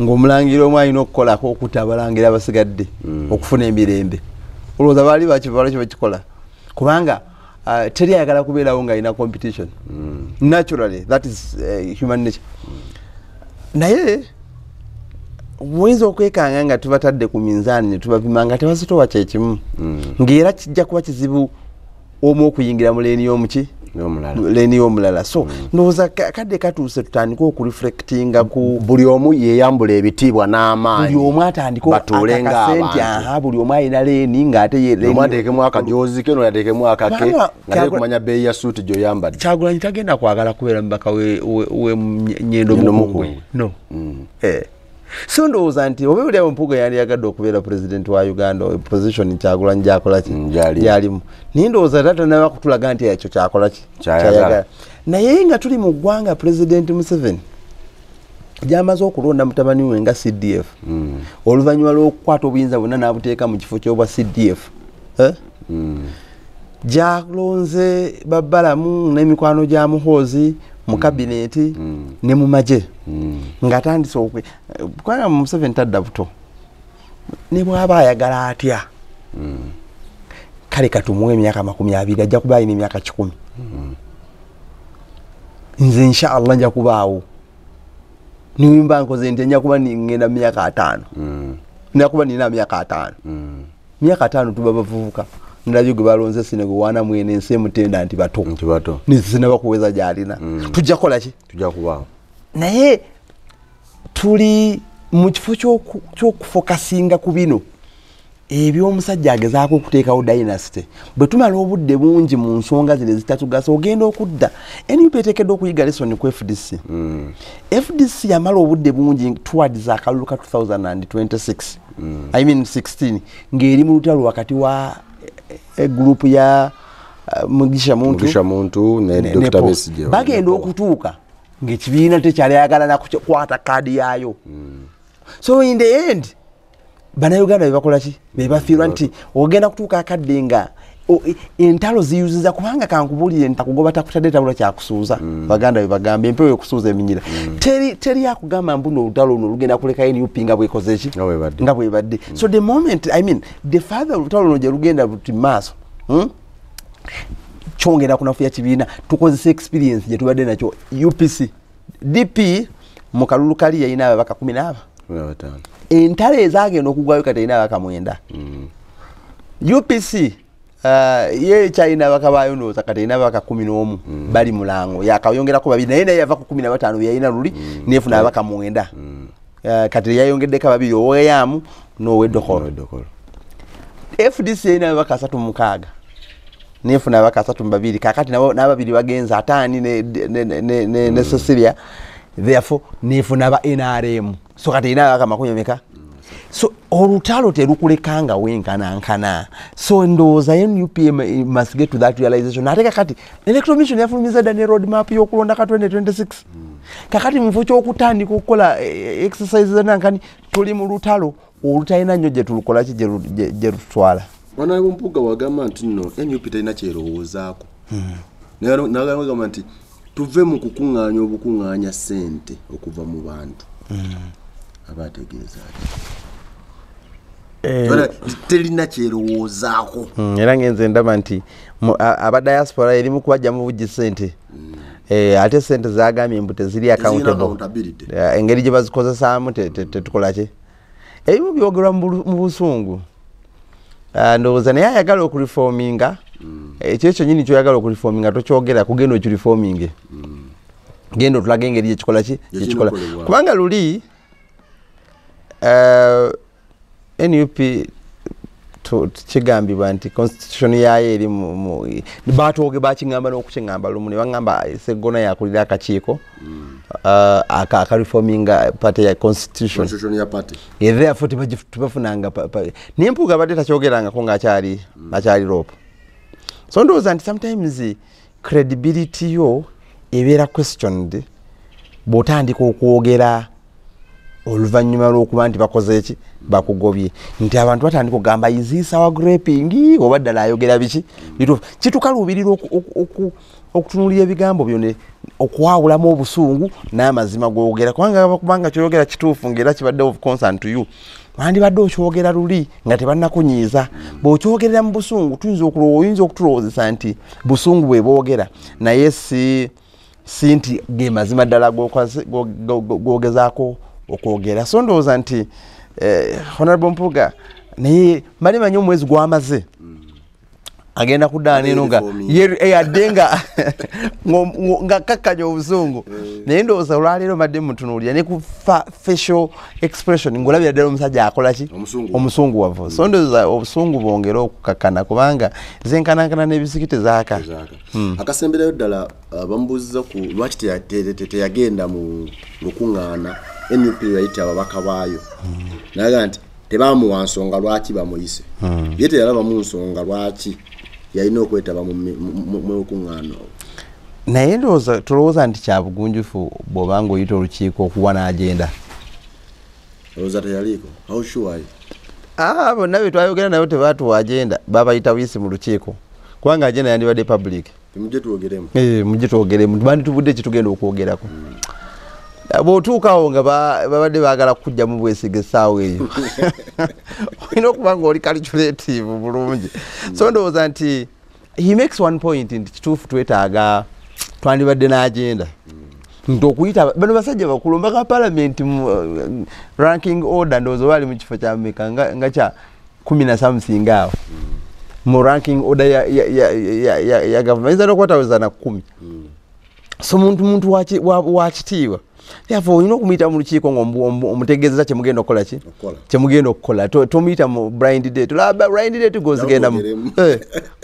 ng'omulangira omu alina okukolako okutta abalangira abasigadde okufuna emirembe. Olowooza baali lwaki bakikola? Kubanga teri ayagala kubeerawo ng'alina competition. Naturally that is human nature. Naye muyinza okwekanga nga tubatadde ku minzaani ne tubapima nga tebazitowa kyekimu ng'era kijja kuba kizibu omu okuyingira mu leeni y'omuki leeni y'omulala. So ndowooza kadde katuuse tutandike okureflectinga ku buli omu yeeyambula ebitiibwa n'amaanyi buli omu atandike akakase nti aha buli omu alina leeni ng'ate omu ateekemu akajoozi ke n'oyo ateekemu akake nga teri kumanya bbeeyi ya suuti gy'oyambadde. Kyagulanyi tagenda kwagala kubeera mubaka we Nyendo Mukungwe. No. So ndowooza nti oba oli awo Mpuuga yandiyagadde okubeera president wa Uganda position Kyagulanyi gy'akola ki? Gy'alimu. Naye ndowooza tata kutulaga nti ekyo kyakola ki? Kyayagala. Naye nga tuli mu ggwanga President Museveni gy'amaze okulonda mutabani we nga CDF oluvannyuma lw'okukwata obuyinza bwonna n'abuteeka mu kifo ky'obwa CDF gy'alonze Babbalamu n'emikwano gya Muhoozi mu kabineeti ne mu magye ng'atandise kubanga Museveni tadda buto ne bw'aba ayagala atya kale katumuwe emyaka 20 ajja kuba alina emyaka 100. Nze inshallah nja kubaawo nimba nkoze nti nja kuba ngenda myaka 5 nja kuba nina myaka 5 myaka 5 tuba bavubuka ndabye gwe balonze sine gwe wana mwene ensi emutenda nti bato nisinaba kuweza gy'alina tujja kukola ki? Tujja kubaawo. Naye tuli mu kifo ky'okufokasinga ku bino ebyomusajja agezaako okuteekawo dynasty. Bwe tumala obudde bungi mu nsonga zino ezitatugasa ogenda okudda NUP eteekeddwa okuyiga lesson ku FDC. FDC yamala obudde bungi towards akalulu ka 2026 I mean 16 ng'eri mu lutalo wakati wa group ya Mugisha Muntu ne Dr. Besigye. Bagenda okutuuka ng'ekibiina tekyali na kukwata kaadi yaayo. So in the end Bannayuganda bebakola ki? Bebafiirwa nti ogenda kutuuka akadde nga entalo ziyuziza kubanga kankubuulire nti akugoba takutadde tabula kyakusuuza. Baganda be bagamba empewo ekusuuza eminyira. Teri akugamba mbu olutalo luno lugenda kuleka NUP nga bwekoze ki? Nga bwebadde. So the moment, I mean, the farther olutalo luno gye lugenda luti maaso kyongera kunafuya kibiina. Tukozesa experience gye tubadde nakyo UPC. DP mu kalulu kali yalina ababaka 15. Entalo ezagenda okugwayo kati erina ababaka 9. UPC ye kyalina abaka ndowooza kati erina abaka 11 bali mulango, yakayongerako babiri, naye yava ku 15 byalina luli nefuna abaka 9. Kati yayongeddeko babiri, ow'eyamu n'ow'eddokolo. FDC erina abaka 36 nefuna abaka 32. Kakati n'ababiri bagenze ataani ne Cecilia, therefore nefuna aba NRM. So kati erina abaka 20. So olutalo terukulekanga wenkanankana. So ndowooza NUP must get to that realization. Ate kakati Electoral Commission yafulumiza dda ne road map y'okulonda ka 2026. Kakati mu kifo ky'okutandika okukola exercise nankani, tuli mu lutalo olutalina nnyo gye tulukola ki gye lututwala. Honorable Mpuuga wagamba nti nno NUP terina kyerowoozaako. Nagamba nti tuve mu kukuŋŋaanya obukuŋŋaanya ssente okuva mu bantu. Aba ategeeza ki? Terina kyerowoozaako. Era ngenze ndaba nti aba diaspora erimu kubajjamu bujji ssente. Ate ssente zagambye mbu teziri accountable. Engeri gye bazikozesaamu tetukola ki? Ebimu byogerwa mu busungu. Ndowooza naye ayagala okureforminga, ekyo kyennyini kyoyagala okureforminga tokyogera, kugenda okireforminge. Genda otulage engeri gyekikola ki? Gyekikola. Kubanga luli NUP kigambibwa nti constitution yayo eri batooge bakiŋŋamba n'okukiŋŋamba lumu ne baŋŋamba Sseggona yakulira akakiiko akareforminga party ya constitution ya party. Therefore tebafunanga naye Mpuuga abadde takyogerangako ng'akyali akyali LOP. So ndowooza nti sometimes credibility yo ebeera questioned bw'otandika okwogera oluvannyuma lw'okuba nti bakoze eki, bakugobye, nti abantu batandika okugamba is this our graping, oba ddala ayogera biki bituufu. Kitukaluubirira okutunuulira ebigambo byo okwawulamu obusungu n'amazima g'ogera, kubanga kyoyogera kituufu ng'era kibadde of concern to you, wandibadde okyogera luli nga tebannakunyiiza. Bw'okyogerera mu busungu tuyinza oyinza okutulowoozesa nti busungu bwe bwogera, naye si nti ge mazima ddala g'ogezaako okwogera. So ndowooza nti Honorable Mpuuga naye mali manyi omwezi gwamaze agenda kuddaana eno nga yadde nga kakkanya obusungu, naye ndowooza olwaleero mbadde mutunuulira ne ku facial expression ng'olabira ddala omusajja akola ki, omusungu wavu. So ndowooza obusungu bwongere okukakkana kubanga zenkanankana n'ebisiki tezaaka. Akasemberayo ddala bamubuuziza ku lwaki teyagenda mu lukuŋŋaana NUP yayita ababaka baayo, naga nti tebamuwa nsonga lwaki bamuyise. Ye teyalabamu nsonga lwaki yalina okwetaba mu lukuŋŋaana olwo. Naye ndowooza tulowooza nti kya bugunjufu bw'oba ng'oyita olukiiko okuwa n'agenda. Olowooza teyaliiko? How sure are you? Bonna be twayogera nabo tebaatuwa agenda, babayita buyisi mu lukiiko kubanga agenda yandibadde public. Mujje twogeremu. Mujje twogeremu, banditubudde ki tugenda okwogerako. Bw'otuukawo nga babadde baagala kukujjamu bwesige essaawa eyo, olina okuba ng'oli calculative bulungi. So ndowooza nti he makes one point nti kituufu twetaaga twandibadde n'agenda nti okuyita bano basajja bakulu mbaka parliament mu ranking order, ndowooza bali mu kifo kya mmeka nga kya 10 na something awo mu ranking order ya government, ayinza n'okuba taweza na 10. So muntu wa kitiibwa, therefore olina okumuyita mu lukiiko ng'omutegeezeza kyemugenda okukola ki, kyemugenda okukola. Tomuyita mu blind date, olaba blind date g'ozigendamu,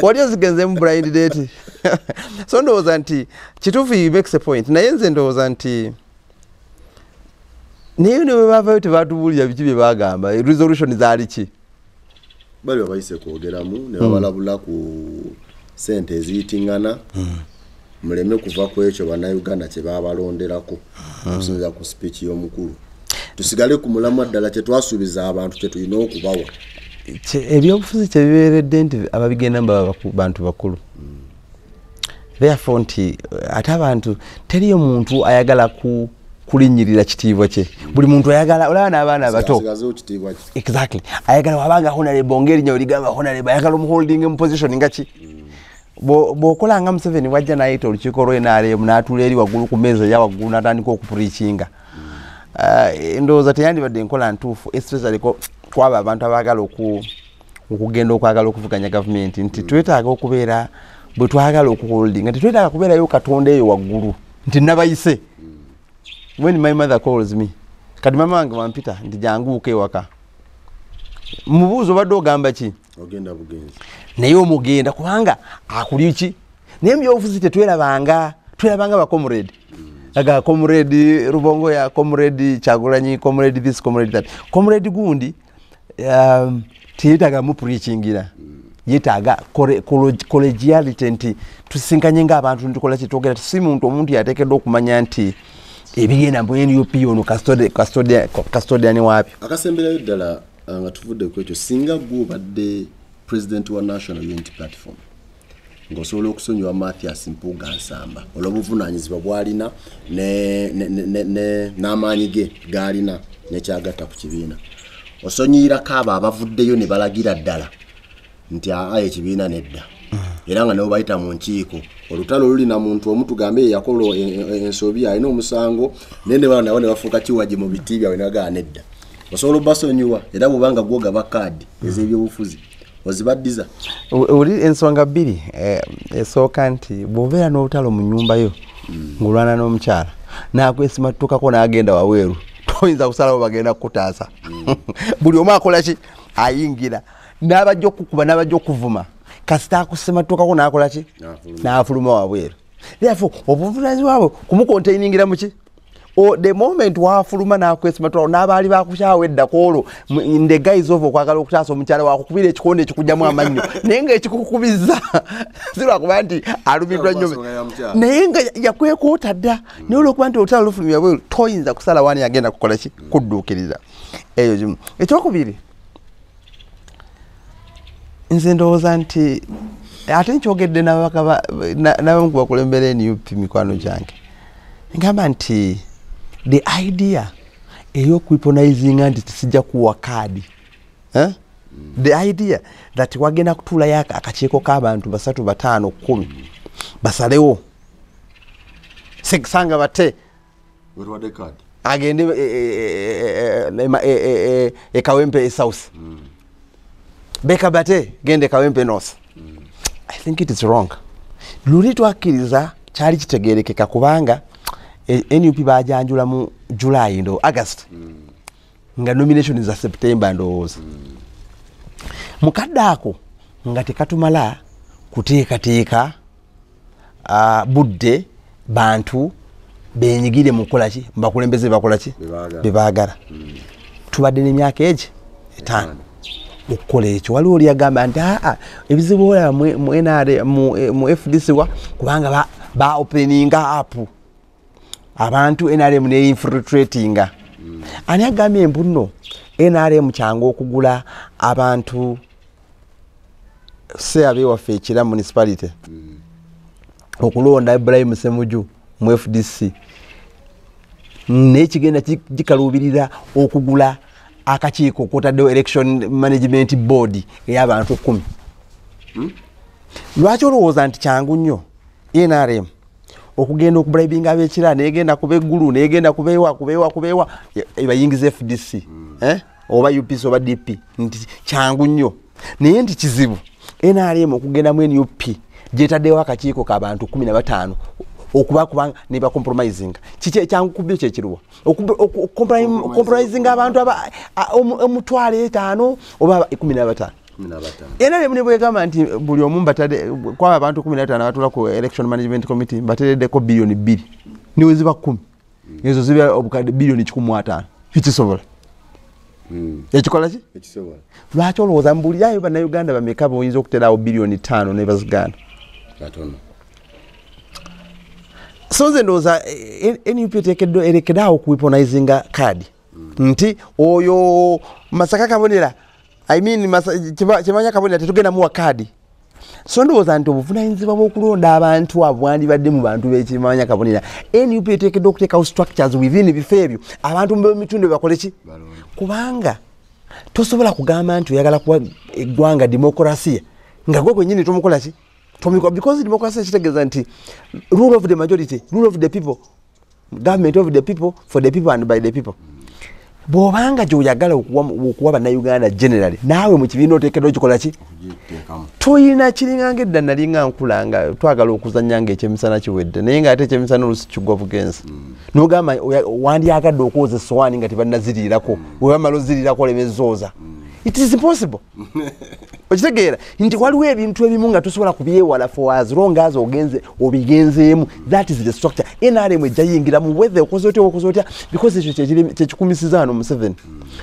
wali ozigenzeemu blind date. So ndowooza nti kituufu he makes a point, naye nze ndowooza nti naye ne bwe baavayo tebatubuulira biki bye bagamba, resolution zaali ki. Bali babayise kwogeramu ne babalabula ku ssente eziyitingana, muleme kuva ku ekyo bannayuganda kye baabalonderako okusinziira ku speech y'omukulu. Tusigale ku mulamwa ddala kye twasuubiza abantu kye tulina okubawa. Ebyobufuzi kye bibeeredde nti ababigendamu baba bantu bakulu. Therefore nti ate abantu teriyo muntu ayagala kulinnyirira kitiibwa kye. Buli muntu ayagala, olaba n'abaana abato. Exactly. Ayagala wabanga honorable ng'erinnya oligamba honorable, ayagala omuholding mu position nga ki. Bw'okola nga Museveni wajja n'ayita olukiiko lwa NRM n'atuula eri waggulu ku mmeeza eya waggulu n'atandika okupreachinga. Ndowooza teyandibadde enkola ntuufu, especially kwabo abantu abaagala okugenda okwagala okuvuganya gavumenti nti twetaaga okubeera bwe twagala okuholdinga, tetwetaaga kubeerayo Katonda eyo waggulu nti nabayise. When my mother calls me, kati mama wange wampita nti janguuka ewaka, mubuuzo obadde ogamba ki? Ogenda bugenzi. Naye omugenda kubanga akuli ki? Naye mu byobufuzi tetwerabanga, twerabanga ba comrade. Aga comrade Rubongo ya comrade Kyagulanyi, comrade this, comrade that. Comrade gundi teyetaaga mu preachingira. Yetaaga collegiality nti tusinkanye ng'abantu ntukola ki twogera, si muntu omuntu yateekeddwa okumanya nti ebigenda mu NUP ono custodian waabyo. Akasemberayo ddala nga tuvudde ku ekyo, singa gwe obadde president wa National Unity Platform ng'osobola okusonyiwa Mathias Mpuuga Nsamba olw'obuvunaanyizibwa bw'alina n'amaanyi ge g'alina nekyagatta ku kibiina, osonyiyirako abo abavuddeyo ne balagira ddala nti aa ekibiina nedda, era nga nabo bayita mu nkiiko olutalo luli na muntu omu tugambe yakola ensobi alina omusango, naye ne bano nabo ne bafuuka kiwagi mu biti byabwe ne bagamba nedda, osobola obbasonyiwa? Era bw'obanga gw'ogaba kaadi ez'ebyobufuzi ozibaddiza? Oli ensonga bbiri. Esooka nti bw'obeera n'olutalo mu nnyumba yo ng'olwana n'omukyala n'akwesimattukako n'agenda wabweru, toyinza kusalawo bagenda kukutaasa. Buli omu akola ki? Ayingira n'abajja okukuba n'abajja okuvuma, kasita akusimattukako n'akola ki? N'afuluma wabweru. Therefore obuvunaanyizibwa bwe kumukontainingira mu ki? The moment wafuluma n'akwesimattukako n'abaali bakukyawa edda kwolwo in the guise of okwagala okutaasa omukyala wakukubira ekikonde ekikugyamu amannyo, naye nga ekikukubiza si lwakuba nti alumiddwa nnyo, naye nga yakwekoota dda. Naye olwokuba nti olutalo lufulumya bweru, toyinza kusala wani agenda kukola ki kudduukiriza. Eyo kimu. Ekyokubiri, nze ndowooza nti ate nkyogedde n'abamu ku bakulembera NUP mikwano gyange, ngamba nti the idea ey'okuweaponizinga nti tisijja kuwa kaadi, eh? The idea that wagenda kutuulayo akakiiko k'abantu 3, 5, 10 basalewo sanga bate agende e Kawempe South, Beka bate gende Kawempe North, I think it is wrong. Luli twakkiriza kyali kitegerekeka kubanga NUP bajanjula mu July ndo August, nga nomination za September ndowooza. Mukadde ako nga tekatumala kuteekateeka budde bantu benyigire mu kukola ki, bakulembeze bakola ki bebaagala. Tubadde n'emyaka egi 5 okukola ekyo. Waliwo oli yagamba nti aa ebizibu olaba mu NRM, mu FDC wa kubanga ba openinga up abantu NRM ne infiltratinga. Ani agambye mbu nno NRM kyangu okugula abantu se abewaffe Ekira municipality okulonda Ibrahim Semuju mu FDC, n'ekigenda kikaluubirira okugula akakiiko kotaddewo election management board ey'abantu 10. Lwaki olowooza nti kyangu nnyo NRM okugenda okubribinga ab'Ekira negenda kuba eggulu negenda kubeewa kubeewa kubeewa ebayingiza FDC, oba UPC oba DP, nti kyangu nnyo, naye nti kizibu NRM okugenda mu NUP gyetaddewo akakiiko k'abantu 15 okuba kubanga ne bacompromisinga. Kiki ekyangu ku byo kyekiruwa? Okucompromisinga abantu 50,000 oba 15. NRM ne bwegamba nti buli omu mbatadde kwaba abantu 15 abatula ku election management committee mbateereddeko biliyoni 2 niwe ziba 10, ezo ziba obukadde biliyoni 105. Kikisobola? Ekikola ki? Lwaki olowooza mbuulirayo bannayuganda bameka boyinza okuterawo biliyoni 5 ne bazigaana? So nze ndowooza NUP eteekeddwa erekeddeawo okuweaponizinga kaadi nti oyo Masaka Kabonera, I mean Kimanya Kabonera tetugenda muwa kaadi. So ndowooza nti obuvunaanyizibwa bw'okulonda abantu abo bwandibadde mu bantu b'Ekimanya Kabonera. NUP eteekeddwa okuteekawo structures within ebifo ebyo abantu b'emitundu bakole ki? Kubanga tosobola kugamba nti oyagala kuwa eggwanga demokurasiya nga gwe gwennyini tomukola ki? Because democracy kitegeeza nti rule of the majority, rule of the people, government of the people, for the people and by the people. Bw'obanga gy'oyagala okuwa bannayuganda generally, naawe mu kibiina oteekeddwa okikola ki? Tuyina kiringa ng'edda nalinga nkula nga twagala okuzannya ng'ekyemisana kiwedde, naye ng'ate ekyemisana oluusi kigwa bugenzi. N'ogamba wandyagadde okwoza essowaani nga tebannaziriirako, bwe bamala oziriirako oleme zooza. It is impossible. Okitegeera nti waliwo ebintu ebimu nga tosobola kubyewala for as long as ogenze obigenzeemu. That is the structure. NRM ejja yingiramu whether okoze otya okoze otya, because ekyo kyekikumisiza wano Museveni.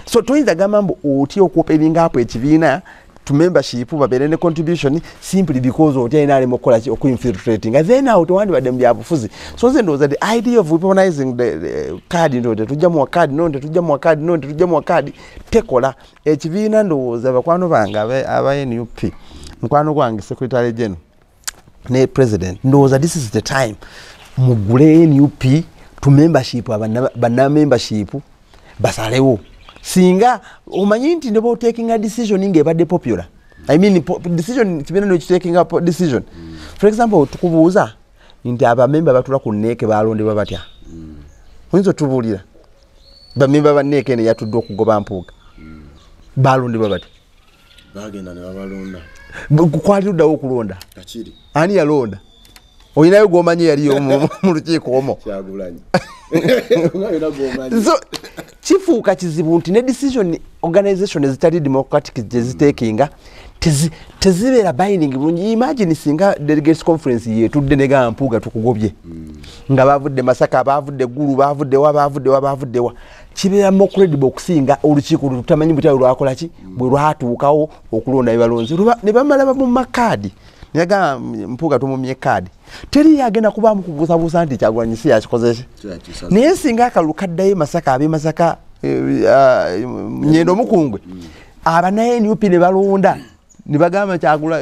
So toyinza gamba mbu otya okuopeninga up ekibiina to membership babeere ne contribution simply because otya NRM okukola ki, okuinfiltrating. Then awo tewandibadde mu byabufuzi. So nze ndowooza the idea of weaponizing the card, ndo tetujja muwa card, no tetujja muwa card, no tetujja muwa card, tekola. Ekibiina ndowooza bakwano bange aba NUP, mukwano gwange secretary general ne president, ndowooza this is the time mugule NUP to membership, banna membership basalewo. Singa omanyi nti ne bw'otakinga decision ng'ebadde popular, I mean decision kibiina nekitakinga decision. For example, tukubuuza nti abamemba batula ku NEC balondebwa batya? Oyinza otubuulira bamemba ba NEC eno yatudde okugoba Mpuuga balondebwa batya? Bagenda ne babalonda. Kwali luddawo okulonda? Kakiri. Ani yalonda? Olinayo gw'omanyi yaliyo mu lukiiko omwo? Kyagulanyi. So kifuuka kizibu nti ne decision organization ezitali democratic gye ziteekinga tezibeera binding bulungi. Imagine singa delegates conference yetudde negamba Mpuuga tukugobye, nga bavudde Masaka, bavudde Gulu, bavudde wa, bavudde wa, bavudde wa, kibeera more credible okusinga olukiiko lwe tutamanyi butya lwakola ki bwe lwatuukawo okulonda bebalonzi ne bamala bamumma kaadi. Neyagamba Mpuuga tumumye kaadi, teri agenda kubaamu kubuusabuusa nti Kyagulanyi si yakikoze ki. Naye singa akalulu kaddayo Masaka, ab'e Masaka, Nyendo Mukungwe, abana NUP ne balonda ne bagamba Kyagula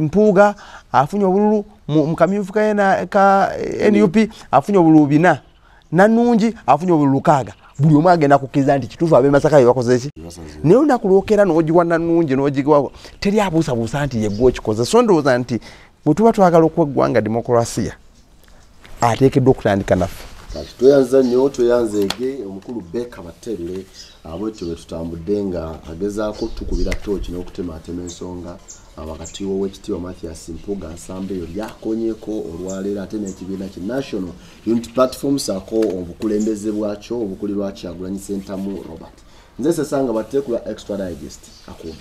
Mpuuga afunye obululu mu kamyufu ka NUP afunye obululu 4, Nannungi afunye obululu 6, buli omu agenda kukkiriza nti kituufu ab'e Masaka be bakoze ki. Naye olunaku lwokera n'ogiwa Nannungi n'ogiwa, teri abuusabuusa nti ye ggwe okikoze. So ndowooza nti bwe tuba twagala okuwa eggwanga demokurasiya, ateekeddwa okutandika naffe. Kati tweyanza nnyo, tweyanzeege omukulu Baker Baterule abwetyo bwe tutambudde nga agezaako tukubira ttooki n'okutemaatema ensonga wakati w'Oweekitiibwa Mathias Mpuuga Nsamba eyo lyakonyeeko olwaleero, ate n'ekibiina ki National Unity Platform saako obukulembeze bwakyo obukulirwa Kyagulanyi Ssentamu Robert. Nze Sesanga Batte ku Extra Digest. Akuume.